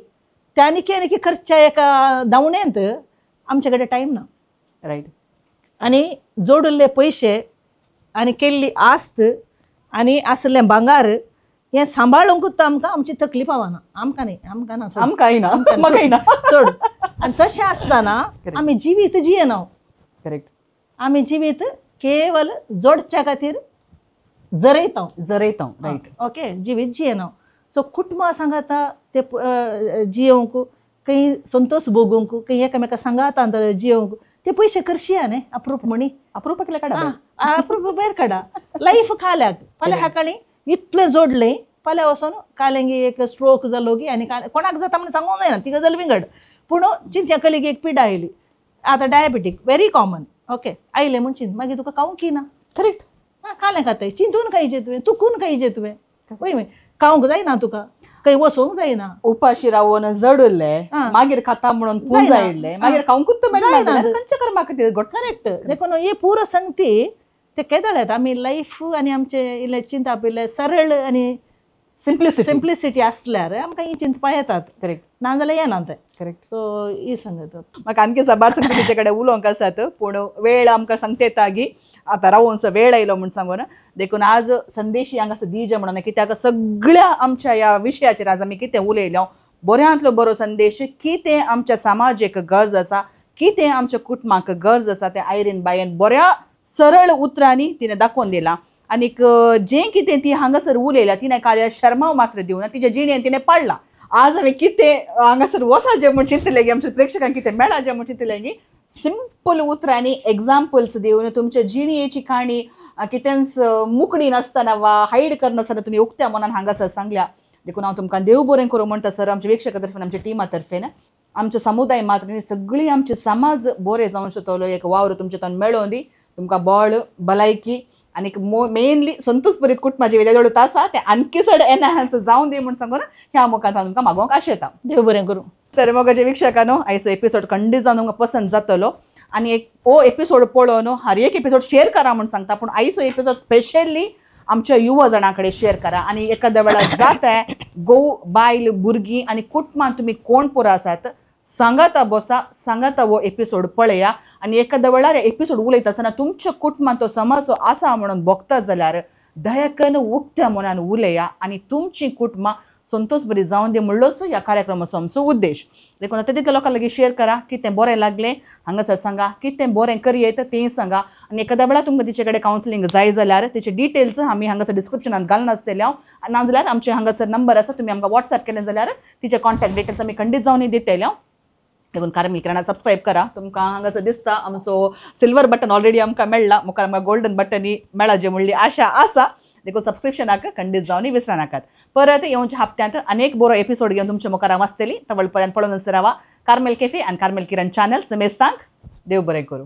त्या आनी आनी खर्चा एका धांवणेंत आमचे कडेन टायम ना. रायट. आनी जोडिल्ले पयशे आनी केल्ली आस्त आनी आसलें भांगार हें सांबाळूंकूच आमकां आमची तकली पावना. आमकां न्ही, आमकां ना, आमकांय ना, म्हाकाय ना, सोड. आनी तशें आसतना आमी जिवीत जियेना. करेक्ट. आमी जिवीत केवल जोडच्या खातीर जरयता जरयता. रायट. ओके, जिवीत जियेना. सो कुटुंबा सांगाता ते जियोंक खंय संतोष भोगूंक, खंय एकामेका सांगाता जियोंक ते पयशे करशिया न्ही, अप्रूप म्हणी अप्रूप केल्यार काडा, अप्रूप भायर काडा. लायफ खाल्याक फाल्यां सकाळीं इतलें जोडलें, फाल्यां वचोन कालेंगी एक स्ट्रोक जालो की आनी कोणाक जाता म्हण सांगूंक जायना, ती गजाल विंगड. पूण चिंत्या कलिगी एक पिडा आयली, आतां डायबेटीक व्हेरी कॉमन, ओके आयलें म्हूण चिंत, मागीर तुका खावंक ना. करेक्ट. आं खालें खाताय, चिंतून खायचें तुवें, तुकून खायचें तुवें, पळय खावंक जायना तुका, खंय वचोंक जायना, उपाशी रावन जडले मागीर खाता म्हणून पुंज आयिल्ले, मागीर खावंकूच मेळना जाल्यार खंयच्या कर्मा खातीर. करेक्ट. देखून ही पुरो संगती ते केदळ्यात आमी लायफ आनी आमचे इल्लें चिंतप इल्लें सरळ आनी सिंप्लिसिटी सिंप्लिसिटी आसल्यार आमकां ही चिंतपा येतात. करेक्ट. ना जाल्यार येना तें. करेक्ट. सो ही सांगत म्हाका आणखी साबार संगती तुजे कडेन उलोवंक आसात, पूण वेळ आमकां सांगता येता की आतां रावोनसो वेळ आयलो म्हूण सांगून. देखून आज संदेशी हांगा दीजे म्हणून कित्याक सगळ्या आमच्या ह्या विशयाचेर आज आमी कितें उलयलो, बऱ्यांतलो बरो संदेश कितें आमच्या समाजेक गरज आसा, कितें आमच्या कुटुंबाक गरज आसा तें आयरीन बायन बऱ्या सरळ उतरांनी तिणें दाखोवन दिलां. आनीक जें कितें ती हांगासर उलयल्या तिणें कार्य शर्माव मात्र दिवना, तिच्या जिणेन तिणें पाडलां. आज हांवें कितें हांगासर वचाचें म्हूण चिंतलें की आमच्या प्रेक्षकांक कितें मेळाचें म्हूण चिंतलें की सिंपल उतरांनी एग्जाम्पल्स दिवन तुमच्या जिणेची काणी कितेंच मुकडी नासतना वा हायड करनासतना तुमी उक्त्या मनान हांगासर सांगल्या. देखून हांव तुमकां देव बरें करूं म्हणटा सर, आमच्या प्रेक्षकां तर्फेन, आमच्या टिमा तर्फेन, आमचो समुदाय मात्र न्ही सगळी आमचे समाज बरें जावंक शकतलो एक वावर तुमच्या तान मेळोवन दी. तुमकां बळ, भलायकी आनी मेनली संतोष भरीत कुटुंबाचे वेगळे आसा ते आणखी चड एनहान्स जावन दी म्हूण सांगून ह्या मुखार हांव तुमकां मागोवंक आशेता. देव बरें करूं. तर मोगाचे वीक्षकांनो, आयचो एपिसोड खंडीत जावन तुमकां पसंत जातलो आनी एक ओ एपिसोड पळोवन हर एक एपिसोड शेअर करा म्हूण सांगता, पूण आयचो एपिसोड स्पेशली आमच्या युवा जाणां कडेन शेअर करा. आनी एखाद्या वेळार जाता घोव, बायल, भुरगीं आनी कुटुंबान तुमी कोण पुरो आसात सांगाता बसा, सांगाता हो एपिसोड पळया. आनी एखाद्या वेळार एपिसोड उलयता आसतना तुमच्या कुटुंबांत तो समाजो आसा म्हणून भोगता जाल्यार दयाकन उक्त्या मनान उलया आनी तुमची कुटुंबां संतोष बरी जावन दी म्हणलोच ह्या कार्यक्रमाचो आमचो उद्देश. देखून आतां तितल्या लोकां लागीं शेअर करा, कितें बरें लागलें हांगासर सांगा, कितें बरें करयेत तें सांगा. आनी एखाद्या वेळार तुमकां तिचे कडेन कावन्सिलींग जाय जाल्यार तिचे डिटेल्स आमी हांगासर डिस्क्रिप्शनान घालनासतले हांव, ना जाल्यार आमचे हांगासर नंबर आसा, तुमी आमकां वॉट्सएप केलें जाल्यार तिचे कॉन्टॅक्ट डिटेल्स आमी खंडीत जावन दितले हांव. देखून कार्मेल किरणा सबस्क्रायब करा. तुमकां हांगासर दिसता आमचो सिल्वर बटन ऑलरेडी आमकां मेळ्ळा, मुखार आमकां गोल्डन बटनूय मेळाचें म्हणली आशा आसा. देखून सबस्क्रिप्शनाक खंडीत जावन विसरनाकात. परत येवच्या हप्त्यांत अनेक बरो एपिसोड घेवन तुमच्या मुखार हांव आसतली. तवळ पर्यंत पळोवन रावा कार्मेल कॅफे आनी कार्मेल किरण चॅनल. समेस्तांक देव बरें करूं.